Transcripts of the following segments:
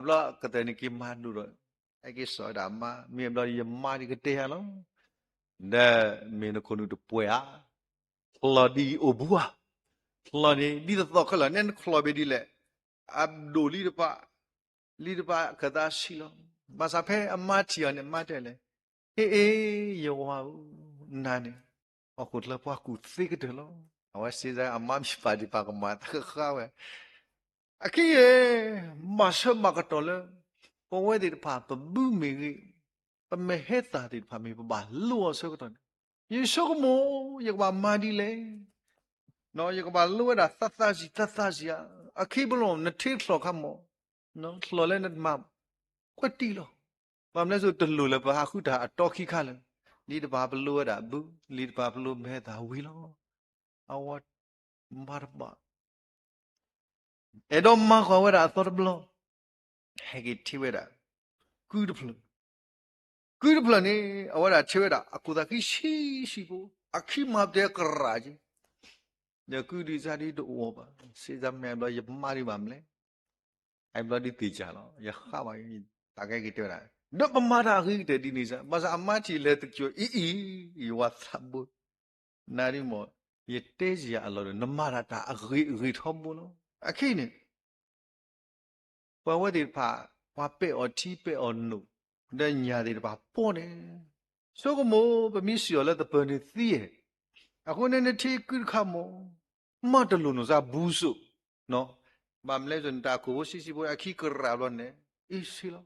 ဘျီကတၢၢ်န့ၣ်က့ၤမၤဒိၣ်ဒီး ဟဲက့ၤစိာ်ဝဲဒၣ်အမါ, မ့ၢ်ဘျီယမါဒ်ကတဲယၤလီၤ. ဒီးမ့ၢ်နခိၣ်နူာ်တပှဲၤဧါ, ချီၣ်ဒ်အိၣ်ဘူးဧါ, ချီၣ်န့ၣ် ဒ်သိးသိးခဲလၢာ် နဲနချီၣ်ဘ့ၣ်ဒ်လဲၣ်, အဒိၣ်လံတပၤ, လံတပၤကသးဆံးလီၤ. ဘၣ်ဆၣ်ဖဲအမါထံၣ်အီၤန့ၣ် အမါတဲလဲၣ်, အ့ အ့, ယဝၤဧၢ, နၤန့ၣ် ဟီၣ်ခိၣ်ချၢပှၤကူၣ်သ့ကတၢၢ်လီၤ. အဝဲစ့ၢ်ကီးအမါမံၤပၢ်ဒံးပာ်ကမၤတၢ်ဃၣ်ဃၣ်ဝဲ အခံဂ့ၤ, ဘၣ်ဆၢဘၣ်ကတီၢ်လၢ ပဝဲသ့ၣ်တဖၣ် ပဘုမ့ၢ်ဂ့ၤ, ပမဲာ်ဟဲသၣ်သ့ၣ်တဖၣ်မ့ၢ် ပဘၣ်လိအီၤဆၢကတီၢ်န့ၣ်, ယဆိကမိၣ် ယကဘၣ်မၤဒ်လဲၣ်, ယကဘၣ်လိဝဲဒၣ်သးသးစံၣ်သးသးစံၣ်ဧါ, အခံဘိလီၤ နထံချီၣ်ခါမး, ချီၣ်လၢနမၤ ကွဲးတံၢ်လီၤ. ဘၣ်မနုၤလဲၣ် တလိၣ်လၢပဟးဃုတၢ်အတီခံခါလၢာ်, လံတပၤပလိဝဲဒၣ်ဘု, လံတပၤပလိမဲာ်သၣ်ဝံၤလီၤ. အဝဲမၤတဘၣ် အဲၣ်ဒိးမၤကွၢ်ဝဲဒၣ်အသီတဘျီ, ဟဲက့ၤထံၣ်ဝဲဒၣ် ကုတဖျၢၣ်, ကုတဖျၢၣ်န့ၣ် အဝဲဒၣ်ထံၣ်ဝဲဒၣ် အကူၣ်သးခံဆံးဆံးဖိ, အခံမၤပတဲကရၣ်က့ၤ, ဒီးကုဒုးစၢ်ဒုးတအိၣ်ဘၣ်, စ့ၢ်ကီးမ့ၢ်ဘျီယမါဒုးဘၣ်မလဲၣ်, အဘျီဒုးသ့ၣ်ကၢ်လီၤ, ယဃၣ်ဘၣ်, တၢ်ကဲက့ၤတဲဝဲဒၣ်, ဒီးပမၤတၢ်အဂ့ၤကတၢၢ်ဒ်န့ၣ်စ့ၢ်, ဘၣ်ဆၣ်အမါထံၣ်လဲၤသကိးအံၤအံၤ, ယဝၤသးဘိ နၤဒ်မ့ၢ် ယတဲယၤအလီၢ်ဒီး နမၤတၢ်တၢ်အဂ့ၤအဂ့ၤထီဘိလီၤ. အခဲအံၤန့ၣ် ပှၤဝဲသ့ၣ်တဖၣ် ပှၤပဲာ်အီၤထံပဲာ်အီၤနိၣ်, ဒီးညၣ်သ့ၣ်တဖၣ်ပီန့ၣ်, ဆိကမိၣ်ပမ့ၢ်စံၣ်အီၤလၢသပၢၤန့ၣ်သံဧါ, အဃိန့ၣ်နထံကုတခါမး, မၤတလိၣ်နီၢ်စၢ်ဘူးစိး, ဘၣ်မလဲၣ် နတၢ်ခိၣ်ဖိဆံးဆံးဖိအခံကရၣ်ဘျီန့ၣ် အ့ၣ်စ့လီၤ.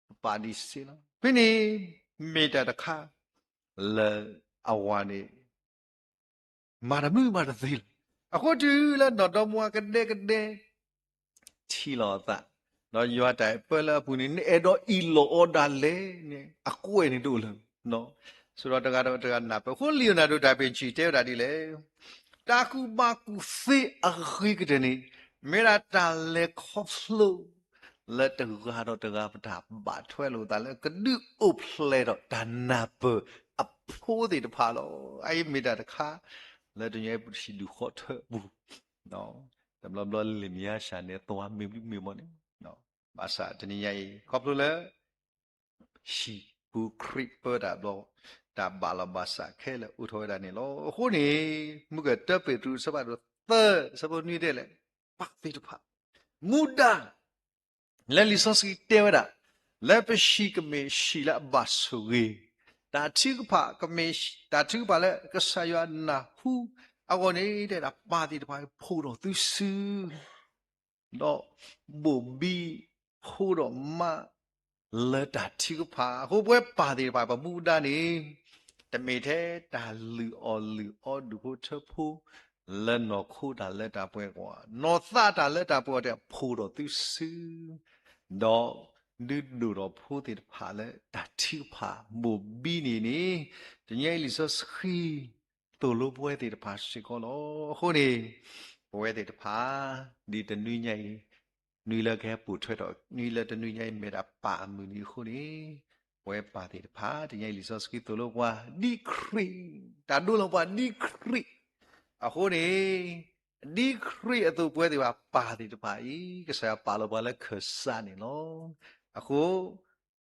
ပပာ်ဒံးစ့လီၤ. ဖဲန့ၣ် မ့ၢ်တၢ်တခါ လၢအဝၤန့ၣ် မၤတမုာ်မၤတသ့လီၤ. အဃိတုၤလၢနီၢ်ဒီမါဝၤကဒဲကဒဲ ထံၣ်လီၤအသး, ဒီးယွၤတၢ်အဲၣ်ပၢလၢအပူၤန့ၣ် နအဲၣ်ဒိးအံၣ်လိာ်အီၤဒၣ်လဲာ်န့ၣ် အကွဲၢ်န့ၣ်တအိၣ်လၢၤ. ဆိဒီးတဂၤဒီးတဂၤနၢ်ပၢၢ်အဃိ လံာ်ယိၤနၣ်ဒိၣ်တၢ်ပ့ၢ်ဆံၣ်တဲဝဲဒၣ်ဒ်လဲၣ်, တၢ်ကူၣ်ဘၣ်ကူၣ်သ့အဂ့ၤကတၢၢ်န့ၣ် မ့ၢ်ဒၣ်တၢ်လဲၤခီဖျိ လၢတဂၤဒီးတဂၤပတၢ်ဘၣ်ထွဲလိာ်သးလၢ ကဒုးအိၣ်ဖျဲၣ်ဒီးတၢ်နၢ်ပၢၢ်အဖိသ့ၣ်တဖၣ်လီၤ. အအံၤမ့ၢ်တၢ်တခါ လၢတနံၤအံၤပဟံၣ်ဒူၣ်ဃီထၢအပူၤ, တဘျီဘျီလံာ်မံယါစှၤန့ၣ် အသဝီမ့ၢ်ဘျုးမ့ၢ်ဘီန့ၣ်, ဘၣ်ဆၣ်တနံၤညါအံၤ ခီဖျိလၢ ဟံၣ်ပူၤခရံာ်ပၢတၢ်ဘျီ, တၢ်ဘၣ်လီၤဘၣ်စးခဲလၢာ်အိၣ်ထီၣ်ဝဲဒၣ်န့ၣ်လီၤ. အဃိန့ၣ် မုၢ်ကတၢၢ်ပ့းတရူး အဆၢဖးဒိၣ်သၢ အဆၢဖိနွံတဲလဲၣ်, ပၢ်သ့ၣ်တဖၣ် မူဒါ လၢလံာ်စီဆှံတဲဝဲဒၣ် လၢပဟံၣ်ကမ့ၢ်ဟံၣ်လၢအဘၣ်ဆိၣ်ဂ့ၤ, တၢ်ထုကဖၣ်ကမ့ၢ် တၢ်ထုကဖၣ်လၢကစၢ်ယွၤနၢ်ဟူအဂီၢ်န့ၣ် တဲဒၣ်ပၢ်သ့ၣ်တဖၣ် ဖိးထီၣ်သုစု ဒီးဘိၣ်ဘံဖိဒီးမါ လၢတၢ်ထုကဖၣ်. အဃိပဝဲပၢ်သ့ၣ်တဖၣ် ပမူဒါန့ၣ် တမ့ၢ်ထဲတၢ်လုၢ်အီၣ်လုၢ်အီဒူၣ်ဖိထၢဖိ လၢနီၢ်ခိတၢ်လၢတၢ်ပှဲၤကွၢ် နီၢ်သးတၢ်လၢတၢ်ပှဲၤအီၤ တဲဖိးထီၣ်သုစု ဒီး ဒုးဒိၣ်ထီၣ်ဖိသ့ၣ်တဖၣ်လၢတၢ်ထုကဖၣ်ဘိၣ်ဘံန့ၣ်န့ၣ် တနံၤအံၤလံာ်စီဆှံ သိၣ်လိပဝဲသ့ၣ်တဖၣ်စ့ၢ်ကီးလီၤ. အဃိန့ၣ် ပဝဲသ့ၣ်တဖၣ် ဒ်တနွံညါအံၤ နွံလၢကဟဲပိာ်ထွဲထီၣ် နွံလၢတနွံညါအံၤ မ့ၢ်ဒၣ်ပၢ်အမုၢ်နံၤအဃိန့ၣ် ပဝဲပၢ်သ့ၣ်တဖၣ် တနံၤအံၤလံာ်စီဆှံသိၣ်လိပှၤ ဒ်ခရံာ် တၢ်ဒိလီၤပှၤဒ်ခရံာ် အဃိန့ၣ် ဒ်ခရံာ်အသိးပဝဲသ့ၣ်တဖၣ် ပၢ်သ့ၣ်တဖၣ်အံၤ ကစၢ်ယွၤပာ်လီၤပှၤလၢခၢၣ်စးန့ၣ်လီၤ. အဃိ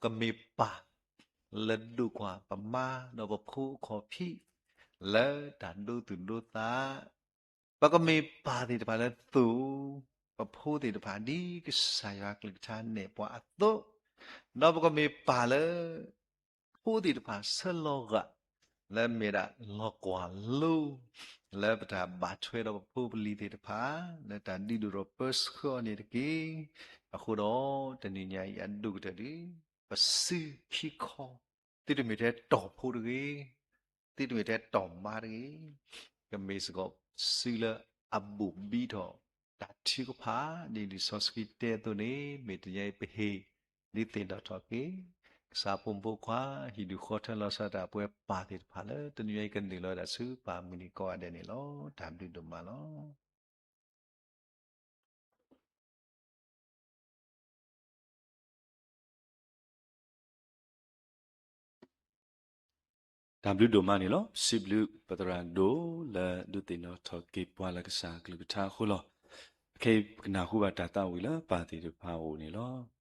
ကမ့ၢ်ပၢ် လၢဒိးကွၢ်ပမါဒီးပဖိအခီၣ်ဖံး လၢတၢ်ဒိသူၣ်ဒိသး ပကမ့ၢ်ပၢ်သ့ၣ်တဖၣ်လၢသိၣ် ပဖိသ့ၣ်တဖၣ်ဒ်ကစၢ်ယွၤအကလုၢ်ကထါနဲၣ်ပှၤအသိး, ဒီးပကမ့ၢ်ပၢ်လၢ ဖိသ့ၣ်တဖၣ်ဆၢလီၤဂာ် လၢမ့ၢ်ဒၣ်လီၤကွၢ်လိ လၢပတၢ်ဘၣ်ထွဲဒီးပဖိပလံၤသ့ၣ်တဖၣ် လၢတၢ်ဒုးဒိၣ်ထီၣ်ပၢဆှၢအီၤန့ၣ်တက့ၢ်. အဃိဒီးတနံၤညါအံၤအဒိၣ်ကတၢၢ်ဒီး ပစုခံခီ သုတမ့ၢ်ထဲတီၢ်ဖိတဂ့ၤ, သုတမ့ၢ်ထဲတီၢ်မါတဂ့ၤ, ကမ့ၢ်စ့ၢ်ကီးစုလၢအဘိၣ်ဘံထီၣ်တၢ်ထုကဖၣ် ဒ်လံာ်စီဆှံတဲအသိးန့ၣ် မ့ၢ်တနံၤအံၤပဟ့ၣ် ဒ်သ့ၣ်နီၣ်ထီၣ်က့ၤ ကစၢ်ဖိမုၣ်ဖိခွါ ဟံၣ်ဒူၣ်ဃီထၢလီၤဆီဒၣ်တၢ်ပဝဲပၢ်သ့ၣ်တဖၣ်လၢ တနံၤအံၤကနုာ်လီၤဝဲဒၣ်ဆူပၢ်မုၢ်နံၤကိးဂၤဒဲးန့ၣ်လီၤ. တၢ်ဘျုးဒိၣ်မးလီၤ. တၢ်ဘျုးဒိၣ်မးန့ၣ်လီၤ. စံးဘျုးပသရၣ်ဒိၣ်လၢဒုးသ့ၣ်နီၣ်ထီၣ်က့ၤပှၤလၢကစၢ်ကလုၢ်ကထါအဃိလီၤ. ခဲအံၤပကနၢ်ဟူဘၣ်တၢ်သးဝံၣ်လၢပၢ်သ့ၣ်တဖၣ်အအိၣ်န့ၣ်လီၤ.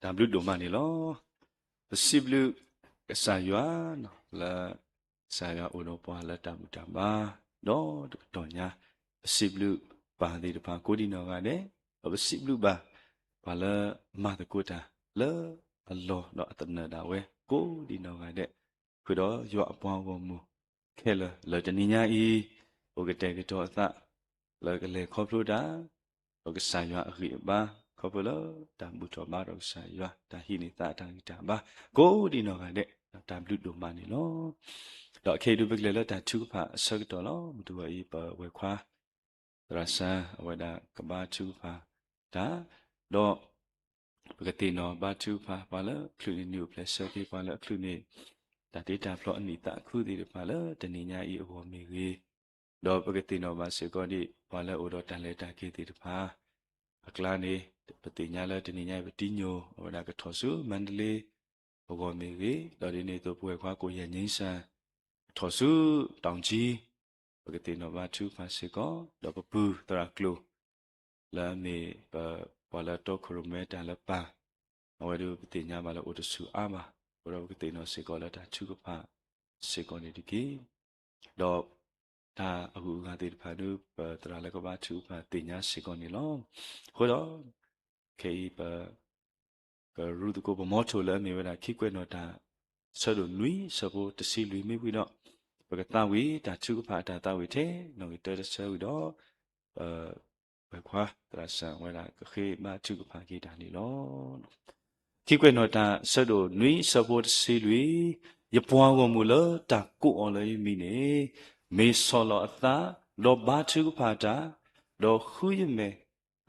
တၢ်ဘျုးဒိၣ်မးန့ၣ်လီၤ. ပစံးဘျုးကစၢ်ယွၤ လၢကစၢ်ယွၤအိၣ်ဒီးပှၤလၢတၢ်ဘူၣ်တၢ်ဘါ ဒီးတကတီၢ်ညါ ပစံးဘျုးပၢ်သ့ၣ်တဖၣ်ကိးဒံနီၢ်ဂၤဒဲး, ဒီးပစံးဘျုးဘၣ် ပှၤလၢမၤသကိးတၢ်လၢအလီၢ်ဒီးအသနၢၣ်ဒၣ်ဝဲကိးဒံနီၢ်ဂၤဒဲး, ဃုာ်ဒီးယွၤအပှၤဂီၢ်မုၢ်ခဲလၢာ်လၢတနံၤညါအံၤ အိၣ်ကတဲာ်ကတီၤအသး လၢကလဲၤခီဖျိတၢ် ဒီးကစၢ်ယွၤအဂံၢ်အဘါ ခီဖျိလၢတၢ်ဘူၣ်ထီၣ်ဘါထီၣ်ကစၢ်ယွၤ တၢ်ဟံးန့ၢ်သးတၢ်ဂံၢ်တၢ်ဘါ ကိးဒံနီၢ်ဂၤဒဲး တၢ်ဘျုးဒိၣ်မးန့ၣ်လီၤ. ဒီးခဲအံၤဒုးပကလဲၤလၢတၢ်ထုကဖၣ်အဆၢကတီၢ်လီၤ. မုၢ်တဂီၤအံၤ ပဝဲၢ်ခွါ သရၣ်စၢ် အဝဲဒၣ်ကဘါထုကဖၣ်တၢ်, ဒီးပကသ့ၣ်နီၣ်ဘါထုကဖၣ် ပှၤလၢအချုးန့ၢ်နံၣ်အိၣ်ဖျဲၣ်ဆၢက့ၤ ပှၤလၢအချုးန့ၢ် တၢ်တ့တၢ်ဖျီအနံၣ်သးခုသ့ၣ်တဖၣ်လၢတနံၤညါအံၤအဂီၢ်မ့ၢ်ဂ့ၤ, ဒီးပကသ့ၣ်နီၣ်ဘၣ်စ့ၢ်ကီးဒံး ပှၤလၢအအိၣ်ဒီးတၢ်လဲၤတၢ်က့ၤသ့ၣ်တဖၣ် အကျါန့ၣ် ပသ့ၣ်ညါလၢတနံၤညါအံၤပတံညိၣ် အဝဲဒၣ်ကထီၣ်ဆူမါဒလ့အဂီၢ်မ့ၢ်ဂ့ၤ, ဒီးဒ်န့ၣ်အသိးပဝဲၢ်ခွါကိးယဲၢ်ညိစၢ် ကထီၣ်ဆူတီၣ်ကၠံ ပကသ့ၣ်နီၣ်ဘါထုကဖၣ်စ့ၢ်ကီး, ဒီးပပုၢ်သရၣ်ကျိၤ လၢအမ့ၢ်ပ ပှၤလၢတီခိၣ်ရိၣ်မဲတၢ်လၢပၢ်, အဝဲဒၣ်ပသ့ၣ်ညါဘၣ်လၢအိၣ်တဆူၣ်အါဘၣ်, အဃိဒီးပကသ့ၣ်နီၣ်စ့ၢ်ကီးလၢတၢ်ထုကဖၣ်စ့ၢ်ကီးန့ၣ်တက့ၢ်. ဒီးတၢ်အဂုၤအဂၤသ့ၣ်တဖၣ်ဒုး ပသရၣ်လၢကဘါထုကဖၣ်သ့ၣ်ညါစ့ၢ်ကီးန့ၣ်လီၤ. အဃိဒီး ခဲအံၤပ ကရူၢ်သကိးပမီထိၣ်လၢအမ့ၢ်ဝဲဒၣ်ခံကွဲးနီၣ်တၢ် ဆၢဒိၣ်နွံဆၢဖိတဆံလွံၢ်မ့ၢ်ဝံၤဒီး ပကသးဝံၣ်တၢ်ထုကဖၣ်အတၢ်သးဝံၣ်ထဲ နီၣ်ဂံၢ်တၢတဆၢဝံၤဒီး ပ ဝဲၢ်ခွါသရၣ်စၢ်ဝဲဒၣ်ကဃ့ဘါထုကဖၣ်က့ၤတၢ်န့ၣ်လီၤ. ခံကွဲးနီၣ်တၢ်ဆၢဒိၣ်နွံဆၢဖိတဆံလွံၢ်, ယပှၤဂီၢ်မုၢ်လၢတၢ်ကိးအီၤလၢယမံၤန့ၣ် မ့ၢ်ဆီၣ်လီၤအသး, ဒီးဘါထုကဖၣ်တၢ်, ဒီးဃုယမဲာ်,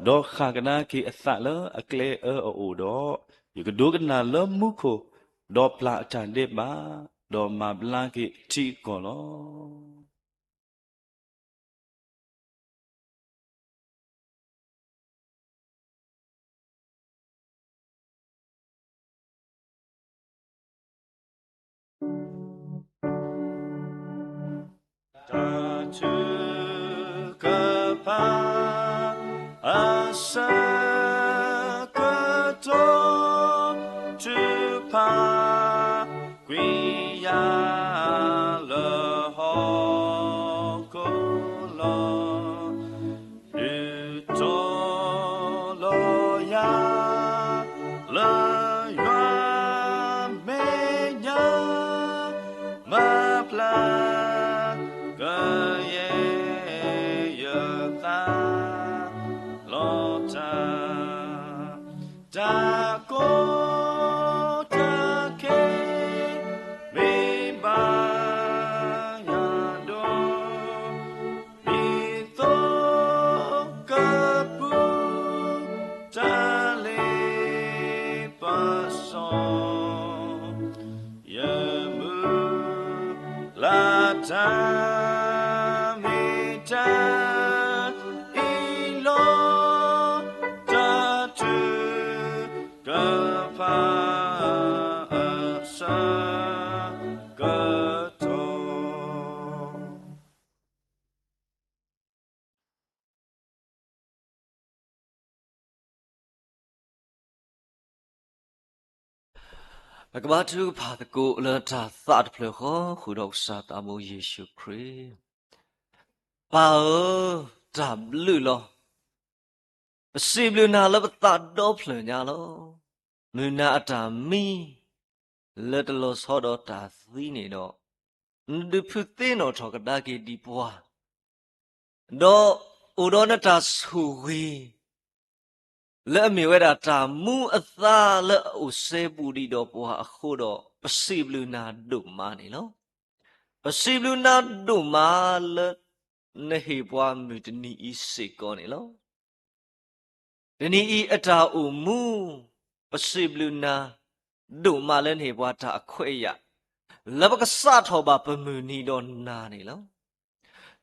ဒီးဃၣ်ကဒါက့ၤအသးလၢအကျဲအၢအအိၣ်ဒီး, ယကဒိကနၣ်လၢမူခိၣ်, ဒီးပျၢ်အတၢ်ဒဲးဘး, ဒီးမၤဘျါက့ၤထံအကီၢ်လီၤ. တၢ်ထုကဖၣ်အဆၢကတီၢ် ထုကဖၣ် ကွံာ်ယၤလၢဟီၣ်ခိၣ်လီၤ. ဒုးတီၤလီၤယၤလၢယွၤမဲာ်ညါ မၤပျၢ်ကယဲၢ်ယသးလီၤတၢ် တၢ်ကီတၢ်ခဲ မ့ၢ်ဘၣ်ယၤဒီး ဒ်သိးကပူၤ တၢ်လ့ပစီ ယမုၢ်လၢ်တၢ်မ့ၢ်တၢ်အံၤလီၤ. တၢ်ထုကဖၣ်အဆၢကတီၢ် ပကဘါထုကဖၣ်သကိးလၢတၢ်သးတဖျၢၣ်ဃီ ဃုာ်ဒီးကစၢ်သးဘိယ့ၣ်ၡူးခရံာ်. ပၢ်ဧၢ, တၢ်ဘျုးလီၤ. ပစံးဘျုးနၤလၢပသးဒီဖျၢၣ်ညါလီၤ. မုၢ်နၤအတၢ်မံ လၢတလီၤဆီဒီးတၢ်သံန့ၣ်ဒီး, နဒုးဖုးသ့ၣ်နီၣ်ထီၣ်ကဒါက့ၤဒံးပှၤ ဒီးအိၣ်ဒီးနတၢ်ဆိၣ်ဂ့ၤ လၢအမ့ၢ်ဝဲဒၣ်တၢ်မူအသါလၢအအိၣ်စဲဘူးဒံးဒီးပှၤအဃိဒီး ပစံးဘျုးနၤဒိၣ်မးန့ၣ်လီၤ. ပစံးဘျုးနၤဒိၣ်မးလၢ နဟ့ၣ်ပှၤမုၢ်တနံၤအံၤစ့ၢ်ကီးန့ၣ်လီၤ. တနံၤအံၤအတၢ်အိၣ်မူ ပစံးဘျုးနၤ ဒိၣ်မးလၢနဟ့ၣ်ပှၤတၢ်အခွဲးအယာ် လၢပကစးထီၣ်ဘၣ်ပမုၢ်နံၤဒီးနၤန့ၣ်လီၤ.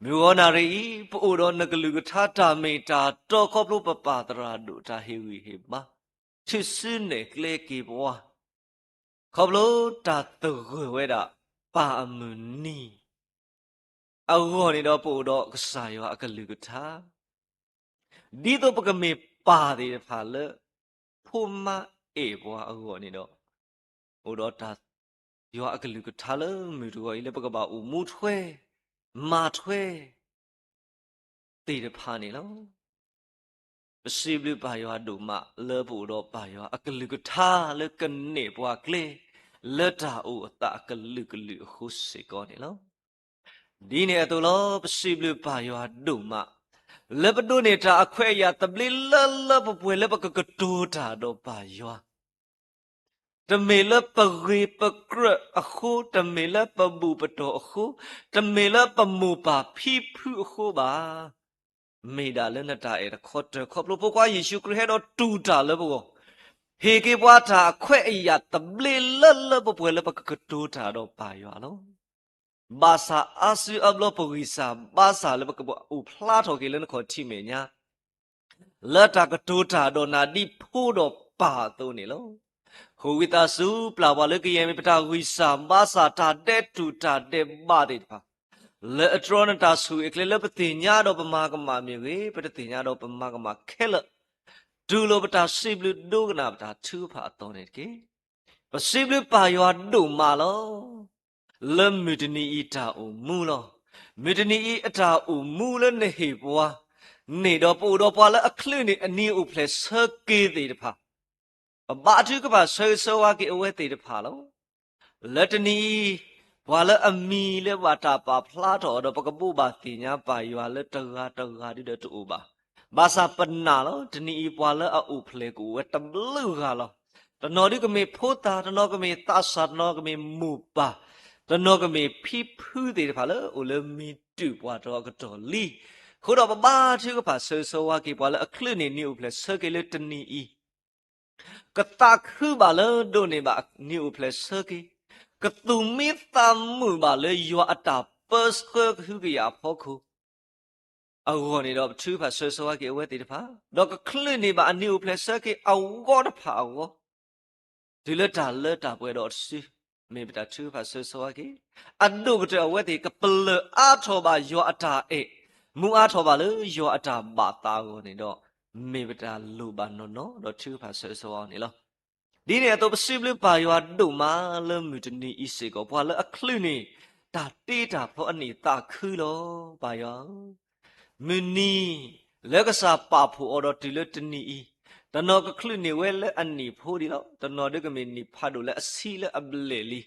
မုၢ်ဂီၤနၣ်ရံၣ်အံၤ ပအိၣ်ဒီးနကလုၢ်ကထါတၢ်မ့ၢ်တၢ်တီခီဖျိပပၢ်သရၣ်ဒိၣ်တၢ်ဟ့ၣ်ဂံၢ်ဟ့ၣ်ဘါ ထုးစုနဲၣ်ကျဲက့ၤပှၤ ခီဖျိတၢ်သဂၢၢ်ဝဲဒၣ် ပၢ်အမုၢ်နံၤ အဂီၢ်န့ၣ်ဒီးပအိၣ်ဒီးကစၢ်ယွၤအကလုၢ်ကထါ ဒ်သိးပကမ့ၢ်ပၢ်သ့ၣ်တဖၣ်လၢ ဖိမါ အဲၣ်ပှၤအဂီၢ်န့ၣ်ဒီး အိၣ်ဒီးတၢ် ယွၤအကလုၢ်ကထါလၢမုၢ်တဂီၤအံၤ လၢပကဘၣ်အိၣ်မူထွဲ မၤထွဲ သ့ၣ်တဖၣ်န့ၣ်လီၤ. ပစံးဘျုးပၢ်ယွၤဒိၣ်မး လၢပအိၣ်ဒီးပၢ်ယွၤအကလုၢ်ကထါလၢကနဲၣ်ပှၤကျဲ လၢတၢ်အိၣ်အသးအကလုာ်ကလုာ်အဃိစ့ၢ်ကီးန့ၣ်လီၤ. ဒ်န့ၣ်အသိးလီၤ ပစံးဘျုးပၢ်ယွၤဒိၣ်မး လၢပဒိးန့ၢ်တၢ်အခွဲးအယာ်သဘျ့လၢလၢပှဲၤပှဲၤလၢပကကတိၤတၢ်ဒီးပၢ်ယွၤ တမ့ၢ်လၢပဂ့ၤပကြၢးအဃိ, တမ့ၢ်လၢပဘူၣ်ပတီၢ်အဃိ, တမ့ၢ်လၢပမိၢ်ပၢ်ဖံဖုအဃိဘၣ်. မ့ၢ်ဒၣ်လၢနတၢ်အဲၣ်တခီတၢၤခီဖျိ ဖိခွါယ့ၣ်ၡူးခရံာ်ဟဲဒီးတူၢ်တၢ်လၢပဂီၢ်, ဟ့ၣ်က့ၤပှၤတၢ်အခွဲးအယာ်သဘျ့လၢလၢပှဲၤပှဲၤလၢပကကတိၤတၢ်ဒီးပၢ်ယွၤလီၤ. ဘၣ်ဆၣ်အါစုအါဘျီပဂံၢ်စၢ်ဘါစၢ်လၢပကအိၣ်ဖျါထီၣ်က့ၤလၢနခီၣ်ထံးမဲာ်ညါ လၢတၢ်ကတိၤတၢ်ဒီးနၤဒ်ဖိဒီးပၢ်အသိးန့ၣ်လီၤ. ဃိဝံသးစူၤ ပျၢ်ပှၤလၢကယဲၢ်မ့ၢ်ပတၢ်ဂံၢ်စၢ်ဘါစၢ် တၢ်ဒဲးတူၢ်တၢ်ဒဲးဘးသ့ၣ်တဖၣ်, လၢအတြီနတၢ်ဆိၣ်ဂ့ၤအကျဲလၢပသ့ၣ်ညါဒီးပမၤကမၣ်မ့ၢ်ဂ့ၤ, ပတသ့ၣ်ညါဒီးပမၤကမၣ်ခဲလၢာ်, တူၢ်လိာ်ပတၢ်စံးဘျုးဒိကနၣ်ပတၢ်ထုကဖၣ်အသီန့ၣ်တက့ၢ်. ပစံးဘျုးပၢ်ယွၤဒိၣ်မးလီၤ. လၢမုၢ်တနံၤအံၤတၢ်အိၣ်မူလီၤ. မုၢ်တနံၤအံၤအတၢ်အိၣ်မူလၢနဟ့ၣ်ပှၤန့ၣ်ဒီး ပအိၣ်ဒီးပှၤလၢအချုးန့ၢ်အနံၤအိၣ်ဖျဲၣ်ဆၢက့ၤသ့ၣ်တဖၣ်, ပဘါထုကဖၣ်ဆၢဂ့ၤဆၢဝါက့ၤအဝဲသ့ၣ်တဖၣ်လီၤ. လၢတနံၤအံၤ ပှၤလၢအမံၤလၢဘၣ်တၢ်ပာ်ဖျါထီၣ်အီၤဒီး ပကဘိးဘၣ်သ့ၣ်ညါပၢ်ယွၤလၢတဂၤတဂၤဒုဒီးတအိၣ်ဘၣ်. ဘၣ်ဆၣ်ပနာ်လီၤ တနံၤအံၤပှၤလၢအအိၣ်ဖျဲၣ်ကအိၣ်ဝဲတဘျုးဂၤလီၤ. တနီၤဒုကမ့ၢ်ဖိသၣ်, တနီၤကမ့ၢ်သးစၢ်, တနီၤကမ့ၢ်မိၢ်ပၢ်, တနီၤကမ့ၢ်ဖံဖုသ့ၣ်တဖၣ်လၢအိၣ်လၢမံၤတုၤပှၤတီအကတီၢ်လံ. အဃိဒီးပဘါထုကဖၣ်ဆၢဂ့ၤဆၢဝါက့ၤပှၤလၢအချုးန့ၢ်နံၤအိၣ်ဖျဲၣ်ဆၢက့ၤလၢတနံၤအံၤ ကသးခုဘၣ်လၢဒိးန့ၢ်ဘၣ်နံၤအိၣ်ဖျဲၣ်ဆၢက့ၤ, ကသူၣ်မံသးမုာ်ဘၣ်လၢယွၤအတၢ်ပၢဆှၢကဟုကယာ်အဖီခိၣ် အဂီၢ်န့ၣ်ဒီး ပထုကဖၣ်ဆၢဂ့ၤဆၢဝါက့ၤအဝဲသ့ၣ်တဖၣ်, ဒီးကချုးန့ၢ်ဘၣ်အနံၤအိၣ်ဖျဲၣ်ဆၢက့ၤအဂီၢ်တဖၣ်အဂီၢ် တုၤလၢတၢ်လၢတၢ်ပှဲၤဒီးတစု, မ့ၢ်ပတၢ်ထုကဖၣ်ဆၢဂ့ၤဆၢဝါက့ၤ. အဒိၣ်ကတၢၢ်အဝဲသ့ၣ်ကပလၢၢ်အါထီၣ်ဘၣ်ယွၤအတၢ်အဲၣ်, မူအါထီၣ်ဘၣ်လၢယွၤအတၢ်ဘၣ်သးအဂီၢ်န့ၣ်ဒီး, မ့ၢ်ပတၢ်လိၣ်ဘၣ်နီၢ်နီၢ် ဒီးထုကဖၣ်ဆၢဂ့ၤဆၢဝါအီၤန့ၣ်လီၤ. ဒ်န့ၣ်အသိး ပစံးဘျုးပၢ်ယွၤဒိၣ်မးလၢမုၢ်တနံၤအံၤစ့ၢ်ကီး ပှၤလၢအချုးန့ၢ် တၢ်တ့တၢ်ဖျီအနံၣ်သးခုလီၤ. ပၢ်ယွၤဧၢ, မုၢ်နံၤလၢကစၢ်ပာ်ဖှိၣ်အီၤဒီးတုၤလၢတနံၤအံၤ, တနီၤကချုးန့ၢ်ဝဲလၢအနံၣ်ဖိဒံးလီၤ. တနီၤဒုကမ့ၢ်နံၣ်ဖးဒိၣ်လၢအဆံးလၢအဘျဲၣ်လံ.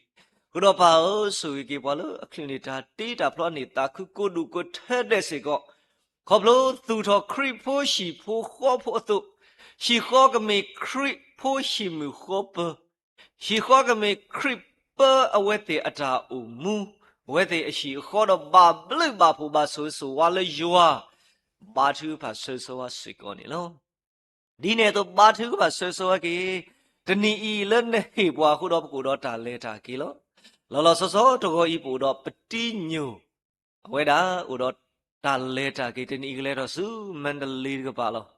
အဃိဒီးပၢ်ဧၢ, ဆိၣ်ဂ့ၤက့ၤပှၤလၢအချုးန့ၢ်တၢ်တ့တၢ်ဖျီအနံၣ်သးခု ကိးဒူၣ်ကိးထၢဒဲးစ့ၢ်ကီး, ခီဖျိသူၣ်ထီၣ်ခရံာ်ဖိဟံၣ်ဖိဃီဖိအသိး, ဟံၣ်ဃီကမ့ၢ်ခရံာ်ဖိဟံၣ်မုၢ်ဃီပၢၤ, ဟံၣ်ဃီကမ့ၢ်ခရံာ်ပၢအဝဲသ့ၣ်အတၢ်အိၣ်မူ, အဝဲသ့ၣ်အဟံၣ်အဃီဒီးဘၣ်ဘျုးဘၣ်ဖှိၣ်ဘၣ်ဆိၣ်ဂ့ၤဆိၣ်ဝါလၢယွၤ, ဘါထုကဖၣ်ဆၢဂ့ၤဆၢဝါစ့ၢ်ကီးန့ၣ်လီၤ. ဒ်န့ၣ်အသိးဘါထုကဖၣ်ဆၢဂ့ၤဆၢဝါက့ၤ, တနံၤအံၤလၢနဟ့ၣ်ပှၤအဃိဒီး ပကအိၣ်ဒီးတၢ်လဲၤတၢ်က့ၤလီၤ. လီၤလီၤဆီဆီတဂီၤအံၤ ပအိၣ်ဒီးပတံညိၣ်, အဝဲဒၣ်အိၣ်ဒီးတၢ်လဲၤတၢ်က့ၤ တနံၤအံၤကလဲၤထီၣ်ဆူ မၣ်တလ့တကပၤလီၤ.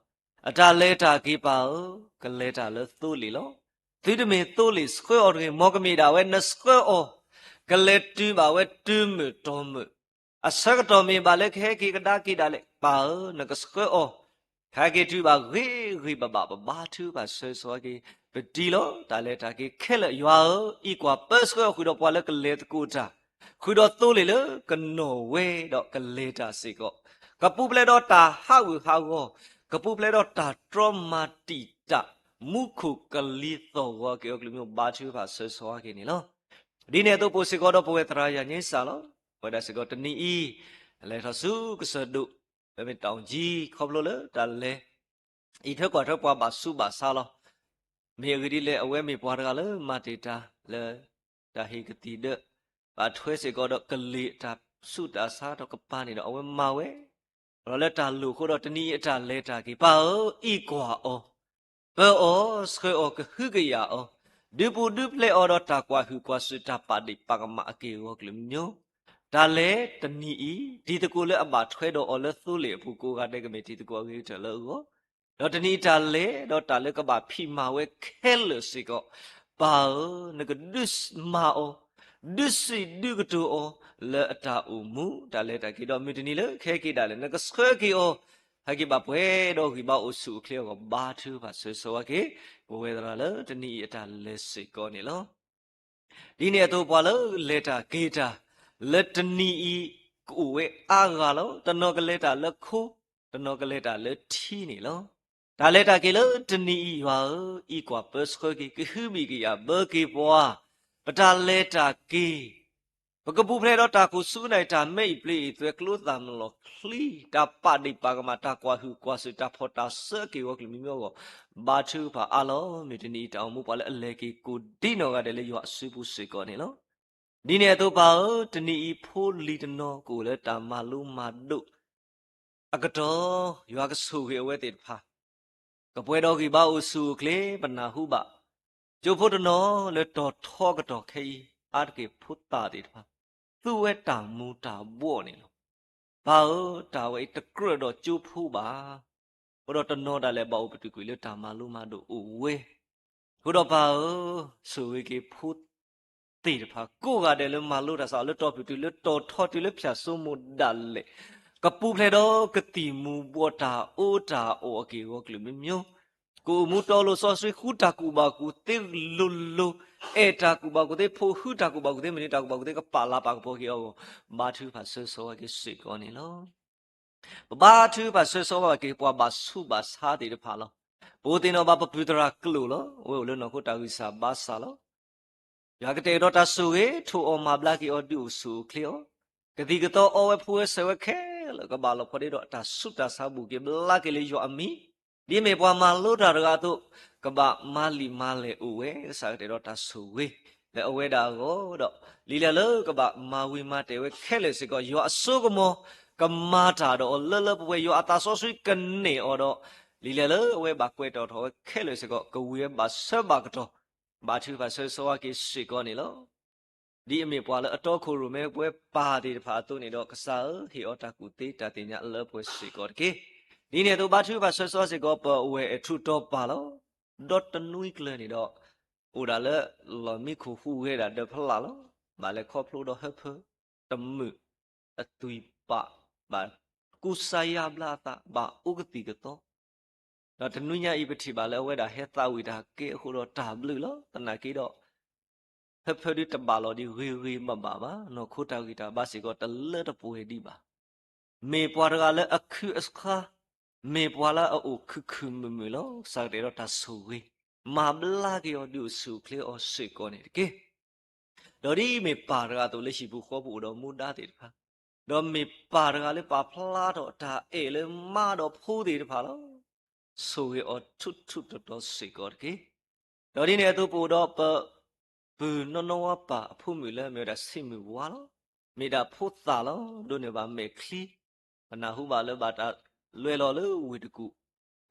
အတၢ်လဲၤတၢ်က့ၤပၢ်ဧၢ, ကလဲၤတၢ်လၢသိလ့ၣ်လီၤ. သုတမ့ၢ်သိလ့ၣ်ဆှၢအီၤတဂ့ၤ, မ်ကမ့ၢ်ဒၣ်ဝဲနဆှၢအီၤ, ကလဲၤတုၤဘၣ်ဝဲတုၤမုာ်တီၤမုာ်, အဆၢကတီၢ်မ့ၢ်ဘၣ်လၢကဟဲက့ၤကဒါက့ၤဒၣ်လဲာ်, ပၢ်ဧၢ, နကဆှၢအီၤ ဟဲက့ၤတုၤဘၣ်ဂ့ၤဂ့ၤဘၣ်ဘၣ်, ပဘါထုကဖၣ်ဆၢဂ့ၤဆၢဝါက့ၤ, ပတံလီၤတၢ်လဲၤတၢ်က့ၤခဲလၢာ်, ယွၤဧၢ, အံးကွၢ်ပၢဆှၢအီၤဃုာ်ဒီးပှၤလၢကလဲၤသကိးတၢ်, ဃုာ်ဒီးသိလ့ၣ်လၢကနီၣ်ဝဲဒီးကလဲၤတၢ်စ့ၢ်ကီး, ကပူၤဖျဲးဒီးတၢ်ဟးဂူာ်ဟးဂီၤ, ကပူၤဖျဲးဒီးတၢ်တြီမၤတံာ်တာ်, မူခိၣ်ကလံၤသီၣ်ဂီၤက့ၤအီၤကလုာ်မ့ၢ် ဘါထုကဖၣ်ဆၢဂ့ၤဆၢဝါက့ၤန့ၣ်လီၤ. ဒ်န့ၣ်အသိး ပအိၣ်စ့ၢ်ကီးဒီးပဝဲသရၣ်ယၤညိစၢ်လီၤ. ပဝဲဒၣ်စ့ၢ်ကီးတနံၤအံၤ လဲၤထီၣ်ဆူကစၢၢ်ဒိၣ်, လၢမ့ၢ်တၢ်အိၣ်ကံ ခီဖျိလၢတၢ်လဲၤ အံးထွဲကွၢ်ထွဲပှၤဘၣ်ဆူးဘၣ်ဆါလီၤ. မ့ၢ်အဂ့ၢ်ဒ်လဲၣ် အဝဲမ့ၢ်ပှၤတဂၤလၢမၤတ့ၢ်တၢ်လၢ တၢ်ဟ့ၣ်ကသံၣ်ဒၢး, ဘၣ်ထွဲစ့ၢ်ကီးဒီးကလံၤအတၢ်ဆူးတၢ်ဆါဒီးကပၤန့ၣ်ဒီး အဝဲမၤဝဲ ဒီးလၢတၢ်လိၣ်အဃိဒီး တနံၤအံၤအတၢ်လဲၤတၢ်က့ၤ ပၢ်ဧၢ, အံးကွၢ်အီၤ, ပၢအီၤ, ဆှၢအီၤ, ကဟုကယာ်အီၤ, ဒုးပူၤဒုးဖျဲးအီၤဒီးတၢ်ကွၢ်ဟုၣ်ကွၢ်စူၣ် တၢ်ပာ်ဒ့ၣ်ပာ်ကမၣ်အက့ၢ်အဂီၤကလုာ်မ့ၢ် တၢ်လဲၤတနံၤအံၤ တံၤသကိးလၢအဘၣ်ထွဲဒီးအီၤလၢသိလ့ၣ်အပူၤ ကိးဂၤဒဲးကမ့ၢ်တံၤသကိးအဂ့ၤကတၢၢ်လၢအဂီၢ်, ဒီးတနံၤအံၤတၢ်လဲၤဒီးတၢ်လၢကဘၣ်ဖံးမၤဝဲခဲလၢာ်စ့ၢ်ကီး, ပၢ်ဧၢ, နကဒုးမၤအီၤ, ဒုးစံးဒုးကတိၤအီၤ လၢအတၢ်အိၣ်မူ တၢ်လဲၤတၢ်က့ၤဒီး မုၢ်တနံၤလၢကဟဲက့ၤဒၣ်လဲာ် နကဆှၢက့ၤအီၤ ဟဲက့ၤဘၣ်ပှဲၤဒီးဂံၢ်ဘါအိၣ်ဆူၣ်အိၣ်ချ့အဂီၢ် ဘါထုကဖၣ်ဆၢဂ့ၤဆၢဝါက့ၤ ပဝဲသရၣ်လၢတနံၤအံၤအတၢ်လဲၤစ့ၢ်ကီးန့ၣ်လီၤ. ဒ်န့ၣ်အသိးပှၤလၢလဲၤတၢ်က့ၤတၢ် လၢတနံၤအံၤ ကအိၣ်ဝဲအါဂၤလီၤ. တနီၤကလဲၤတၢ်လၢခိ, တနီၤကလဲၤတၢ်လၢထံန့ၣ်လီၤ. တၢ်လဲၤတၢ်က့ၤလၢတနံၤအံၤ ယွၤဧၢ, အံးကွၢ်ပၢဆှၢက့ၤ ကဟုဘံၣ်ကယာ်ဘၢက့ၤပှၤ, ပတၢ်လဲၤတၢ်က့ၤ ပကပူၤဖျဲးဒီးတၢ်ကိၢ်ဆူၣ်နၢ်အံၤ တၢ်မဲအံၤပျ့ၤအံၤ သွဲၣ်ကျိသၣ်မလီၤချံ, တၢ်ပာ်ဒ့ၣ်ပာ်ကမၣ် တၢ်ကွၢ်ဟုၣ်ကွၢ်စူၣ် တၢ်ဖီၣ်တၢ်စၢက့ၤဂီၤကျၢၤမံၤမံၤအဂီၢ် ဘါထုကဖၣ်အါလီၤ. မ့ၢ်တနံၤအံၤတၢ်အိၣ်မူပှၤလၢအလဲၤက့ၤကိးဒ်နီၢ်ဂၤဒဲးလၢယွၤအစုပူၤစ့ၢ်ကီးန့ၣ်လီၤ. ဒ်န့ၣ်အသိးပၢ်ဧၢ, တနံၤအံၤဖိလံၤတနီၤကအိၣ်လၢတၢ်မၤလိမၤဒိး အကတီၢ် ယွၤကဆိၣ်ဂ့ၤအဝဲသ့ၣ်တဖၣ် ကပှဲၤဒီးဂံၢ်ဘါအိၣ်ဆူၣ်အိၣ်ချ့ ပနၢ်ဟူဘၣ် ကၠိဖိတနီၤလၢတီၤထီကတီၢ်ခဲအံၤ အါတက့ၢ်ဖိသၣ်သ့ၣ်တဖၣ် သူဝဲတၢ်မူၤတၢ်ဘှီးန့ၣ်လီၤ. ပၢ်ဧၢ, တၢ်ဝဲအံၤတကြၢးဒီးကၠိဖိဘၣ်. အဃိဒီးတနီၤဒၣ်လဲာ်ဘၣ်အိၣ်ပတုာ်ကွံာ်လၢတၢ်မၤလိမၤဒိးအိၣ်ဝဲ အဃိဒီးပၢ်ဧၢ, ဆိၣ်ဂ့ၤက့ၤဖိသ့ၣ်တဖၣ် ကိးဂၤဒဲးလၢမၤလိတၢ်စးလၢတီၤဖုၣ်တုၤလၢတီၤထီတုၤလၢဖၠၣ်စိမိၤဒၣ်လဲာ် ကပူၤဖျဲးဒီးကသံၣ်မူၤဘှီး တၢ်အီၣ်တၢ်အီအက့ၢ်အဂီၤကျၢၤမံၤမံၤ, ကအိၣ်မူတီလိၤစီဆှံ ဃုတၢ်ကူၣ်ဘၣ်ကူၣ်သ့လိၤလိၤ, အဲၣ်တၢ်ကူၣ်ဘၣ်ကူၣ်သ့ ဖိးဟုတၢ်ကူၣ်ဘၣ်ကူၣ်သ့ မနုၤတၢ်ကူၣ်ဘၣ်ကူၣ်သ့ ကပာ်လၤပာ်ကပီၤက့ၤအဂီၢ် ဘါထုကဖၣ်ဆၢဂ့ၤဆၢဝါက့ၤစ့ၢ်ကီးန့ၣ်လီၤ. ပဘါထုကဖၣ်ဆၢဂ့ၤဆၢဝါက့ၤ ပှၤဘၣ်ဆူးဘၣ်ဆါသ့ၣ်တဖၣ်လီၤ. ပအိၣ်သ့ၣ်နီၣ်ဘၣ်ပပုၢ်သရၣ်ကျိာ်လီၤ. အဝဲအိၣ်လၢနီၢ်ခိတၢ်ဂံၢ်စၢ်ဘါစၢ်လီၤ. ယွၤကတဲာ်ကတီၤတၢ်ဆိၣ်ဂ့ၤ ထိၣ်အီၣ်မၤဘျါက့ၤအီၤ ဒုးအိၣ်ဆူၣ်အိၣ်ချ့အီၤ, ကသံၣ်ကသီအီဝဲ ဖှူဝဲစဲးဝဲခဲလၢာ် ကဘၣ်လီၤဖှီၣ်ဒ့ဒီးတၢ်ဆူးတၢ်ဆါ ဘူၣ်က့ၤဘျါက့ၤလၢယွၤအမံၤ, ဒ်အမ့ၢ်ပှၤမၤလိတၢ်တဂၤအသိး ကဘၣ်မၤလံာ်မၤလဲၢ်အိၣ်ဝဲ ကစၢ်ကတဲာ်ကတီၤတၢ်ဆိၣ်ဂ့ၤ လၢအဝဲဒၣ်အဂီၢ်ဒီး လံာ်လဲၢ်လၢကဘၣ်မၤဝံၤမၤတဲာ်ဝဲခဲလၢာ်စ့ၢ်ကီး ယွၤအစိကမီၤ ကမၤတၢ်ဒီးအီၤလၢလၢပှဲၤပှဲၤ ယွၤအသးစီဆှံကန့ၢ်အီၤဒီး လံာ်လဲၢ်လၢအဝဲဘၣ်ကွဲးတီၤထီၣ်ဝဲခဲလၢာ်စ့ၢ်ကီး ကဝံၤဝဲဘၣ်ဆၢဘၣ်ကတီၢ် ဘါထုကဖၣ်ဆၢဂ့ၤဆၢဝါက့ၤစ့ၢ်ကီးန့ၣ်လီၤ. ဒ်အမ့ၢ်ပှၤလၢအတီခိၣ်ရိၣ်မဲပဝဲပၢ်သ့ၣ်တဖၣ်အသိးန့ၣ်ဒီး ကစၢ်ဧၢ, ဟ့ၣ်အီၤတၢ်ကူၣ်သ့တၢ်သ့ၣ်ညါလၢပှဲၤစ့ၢ်ကီးတက့ၢ်. ဒ်န့ၣ်အသိး ဘါထုကဖၣ်ဆၢဂ့ၤဆၢဝါစ့ၢ်ကီး ပဝဲၢ်အဲၣ်ထူးတီပၢ်လီၤ. ဒီတနွံကျၢၤန့ၣ်ဒီး အိၣ်ဒၣ်လၢလီၢ်မံခိၣ်ဟူးဂဲၤဒၣ်ဒီးဖီလာ်လီၤ. ဘၣ်လဲၤခီဖျိဒီးဟၢဖၢတမုာ်အသွံၣ်ပာ်, ဘၣ်ကူစါယါဘျါအသး, ဘၣ်အိၣ်ကသံၣ်ကသီ ဒီးတနွံညါအံၤ ပထံၣ်ဘၣ်လၢအဝဲဒၣ်ဟဲသးဝံၣ်တၢ်ကဲအဃိဒီးတၢ်ဘျုးလီၤ. သနာ်က့ဒီး ဟၢဖၢဒုတဘၣ်လီၤဒံးဂ့ၤဂ့ၤဘၣ်ဘၣ်ဘၣ်, နီၢ်ခိတၢ်ဂံၢ်တၢ်ဘါစ့ၢ်ကီးတလၢတပှဲၤဒံးဘၣ်. မ့ၢ်ပှၤတဂၤလၢအခုအဆါ, မ့ၢ်ပှၤလၢအအိၣ်ခုၣ်ခုၣ်မုာ်မုာ်လီၤ. ကစၢ်ကတဲာ်ဒီးတၢ်ဆိၣ်ဂ့ၤ မၤဘျါက့ၤအီၤ ဒုးအိၣ်ဆူၣ်အိၣ်ချ့အီၤစ့ၢ်ကီးန့ၣ်တက့ၢ်. ဒီးဒ်မ့ၢ်ပၢ်တဂၤအသိးလၢဟံၣ်ပူၤဃီပူၤအိၣ်ဒီးမူဒါသ့ၣ်တဖၣ်, ဒီးမ့ၢ်ပၢ်တဂၤလၢပာ်ဖျါထီၣ်တၢ်အဲၣ်လၢမါဒီးဖိသ့ၣ်တဖၣ်လီၤ. ဆိၣ်ဂ့ၤအီၤထူးထူးတီၤတီၤစ့ၢ်ကီးတက့ၢ်. ဒီးဒ်န့ၣ်အသိးပအိၣ်ဒီးပ ပုၢ်နီၢ်နီၢ်ဝါပၢ်အဖိမုၣ်လၢအမ့ၢ်ဝဲဒၣ်ဆံးမုၢ်ဝါလီၤ. မ့ၢ်ဒၣ်ဖိသၣ်လီၤ. ဒိးန့ၢ်ဘၣ်မဲာ်ချံ, ပနၢ်ဟူဘၣ်လၢဘၣ်တၢ်လဲၤလီၤလၢဝ့ၢ်တကူၣ်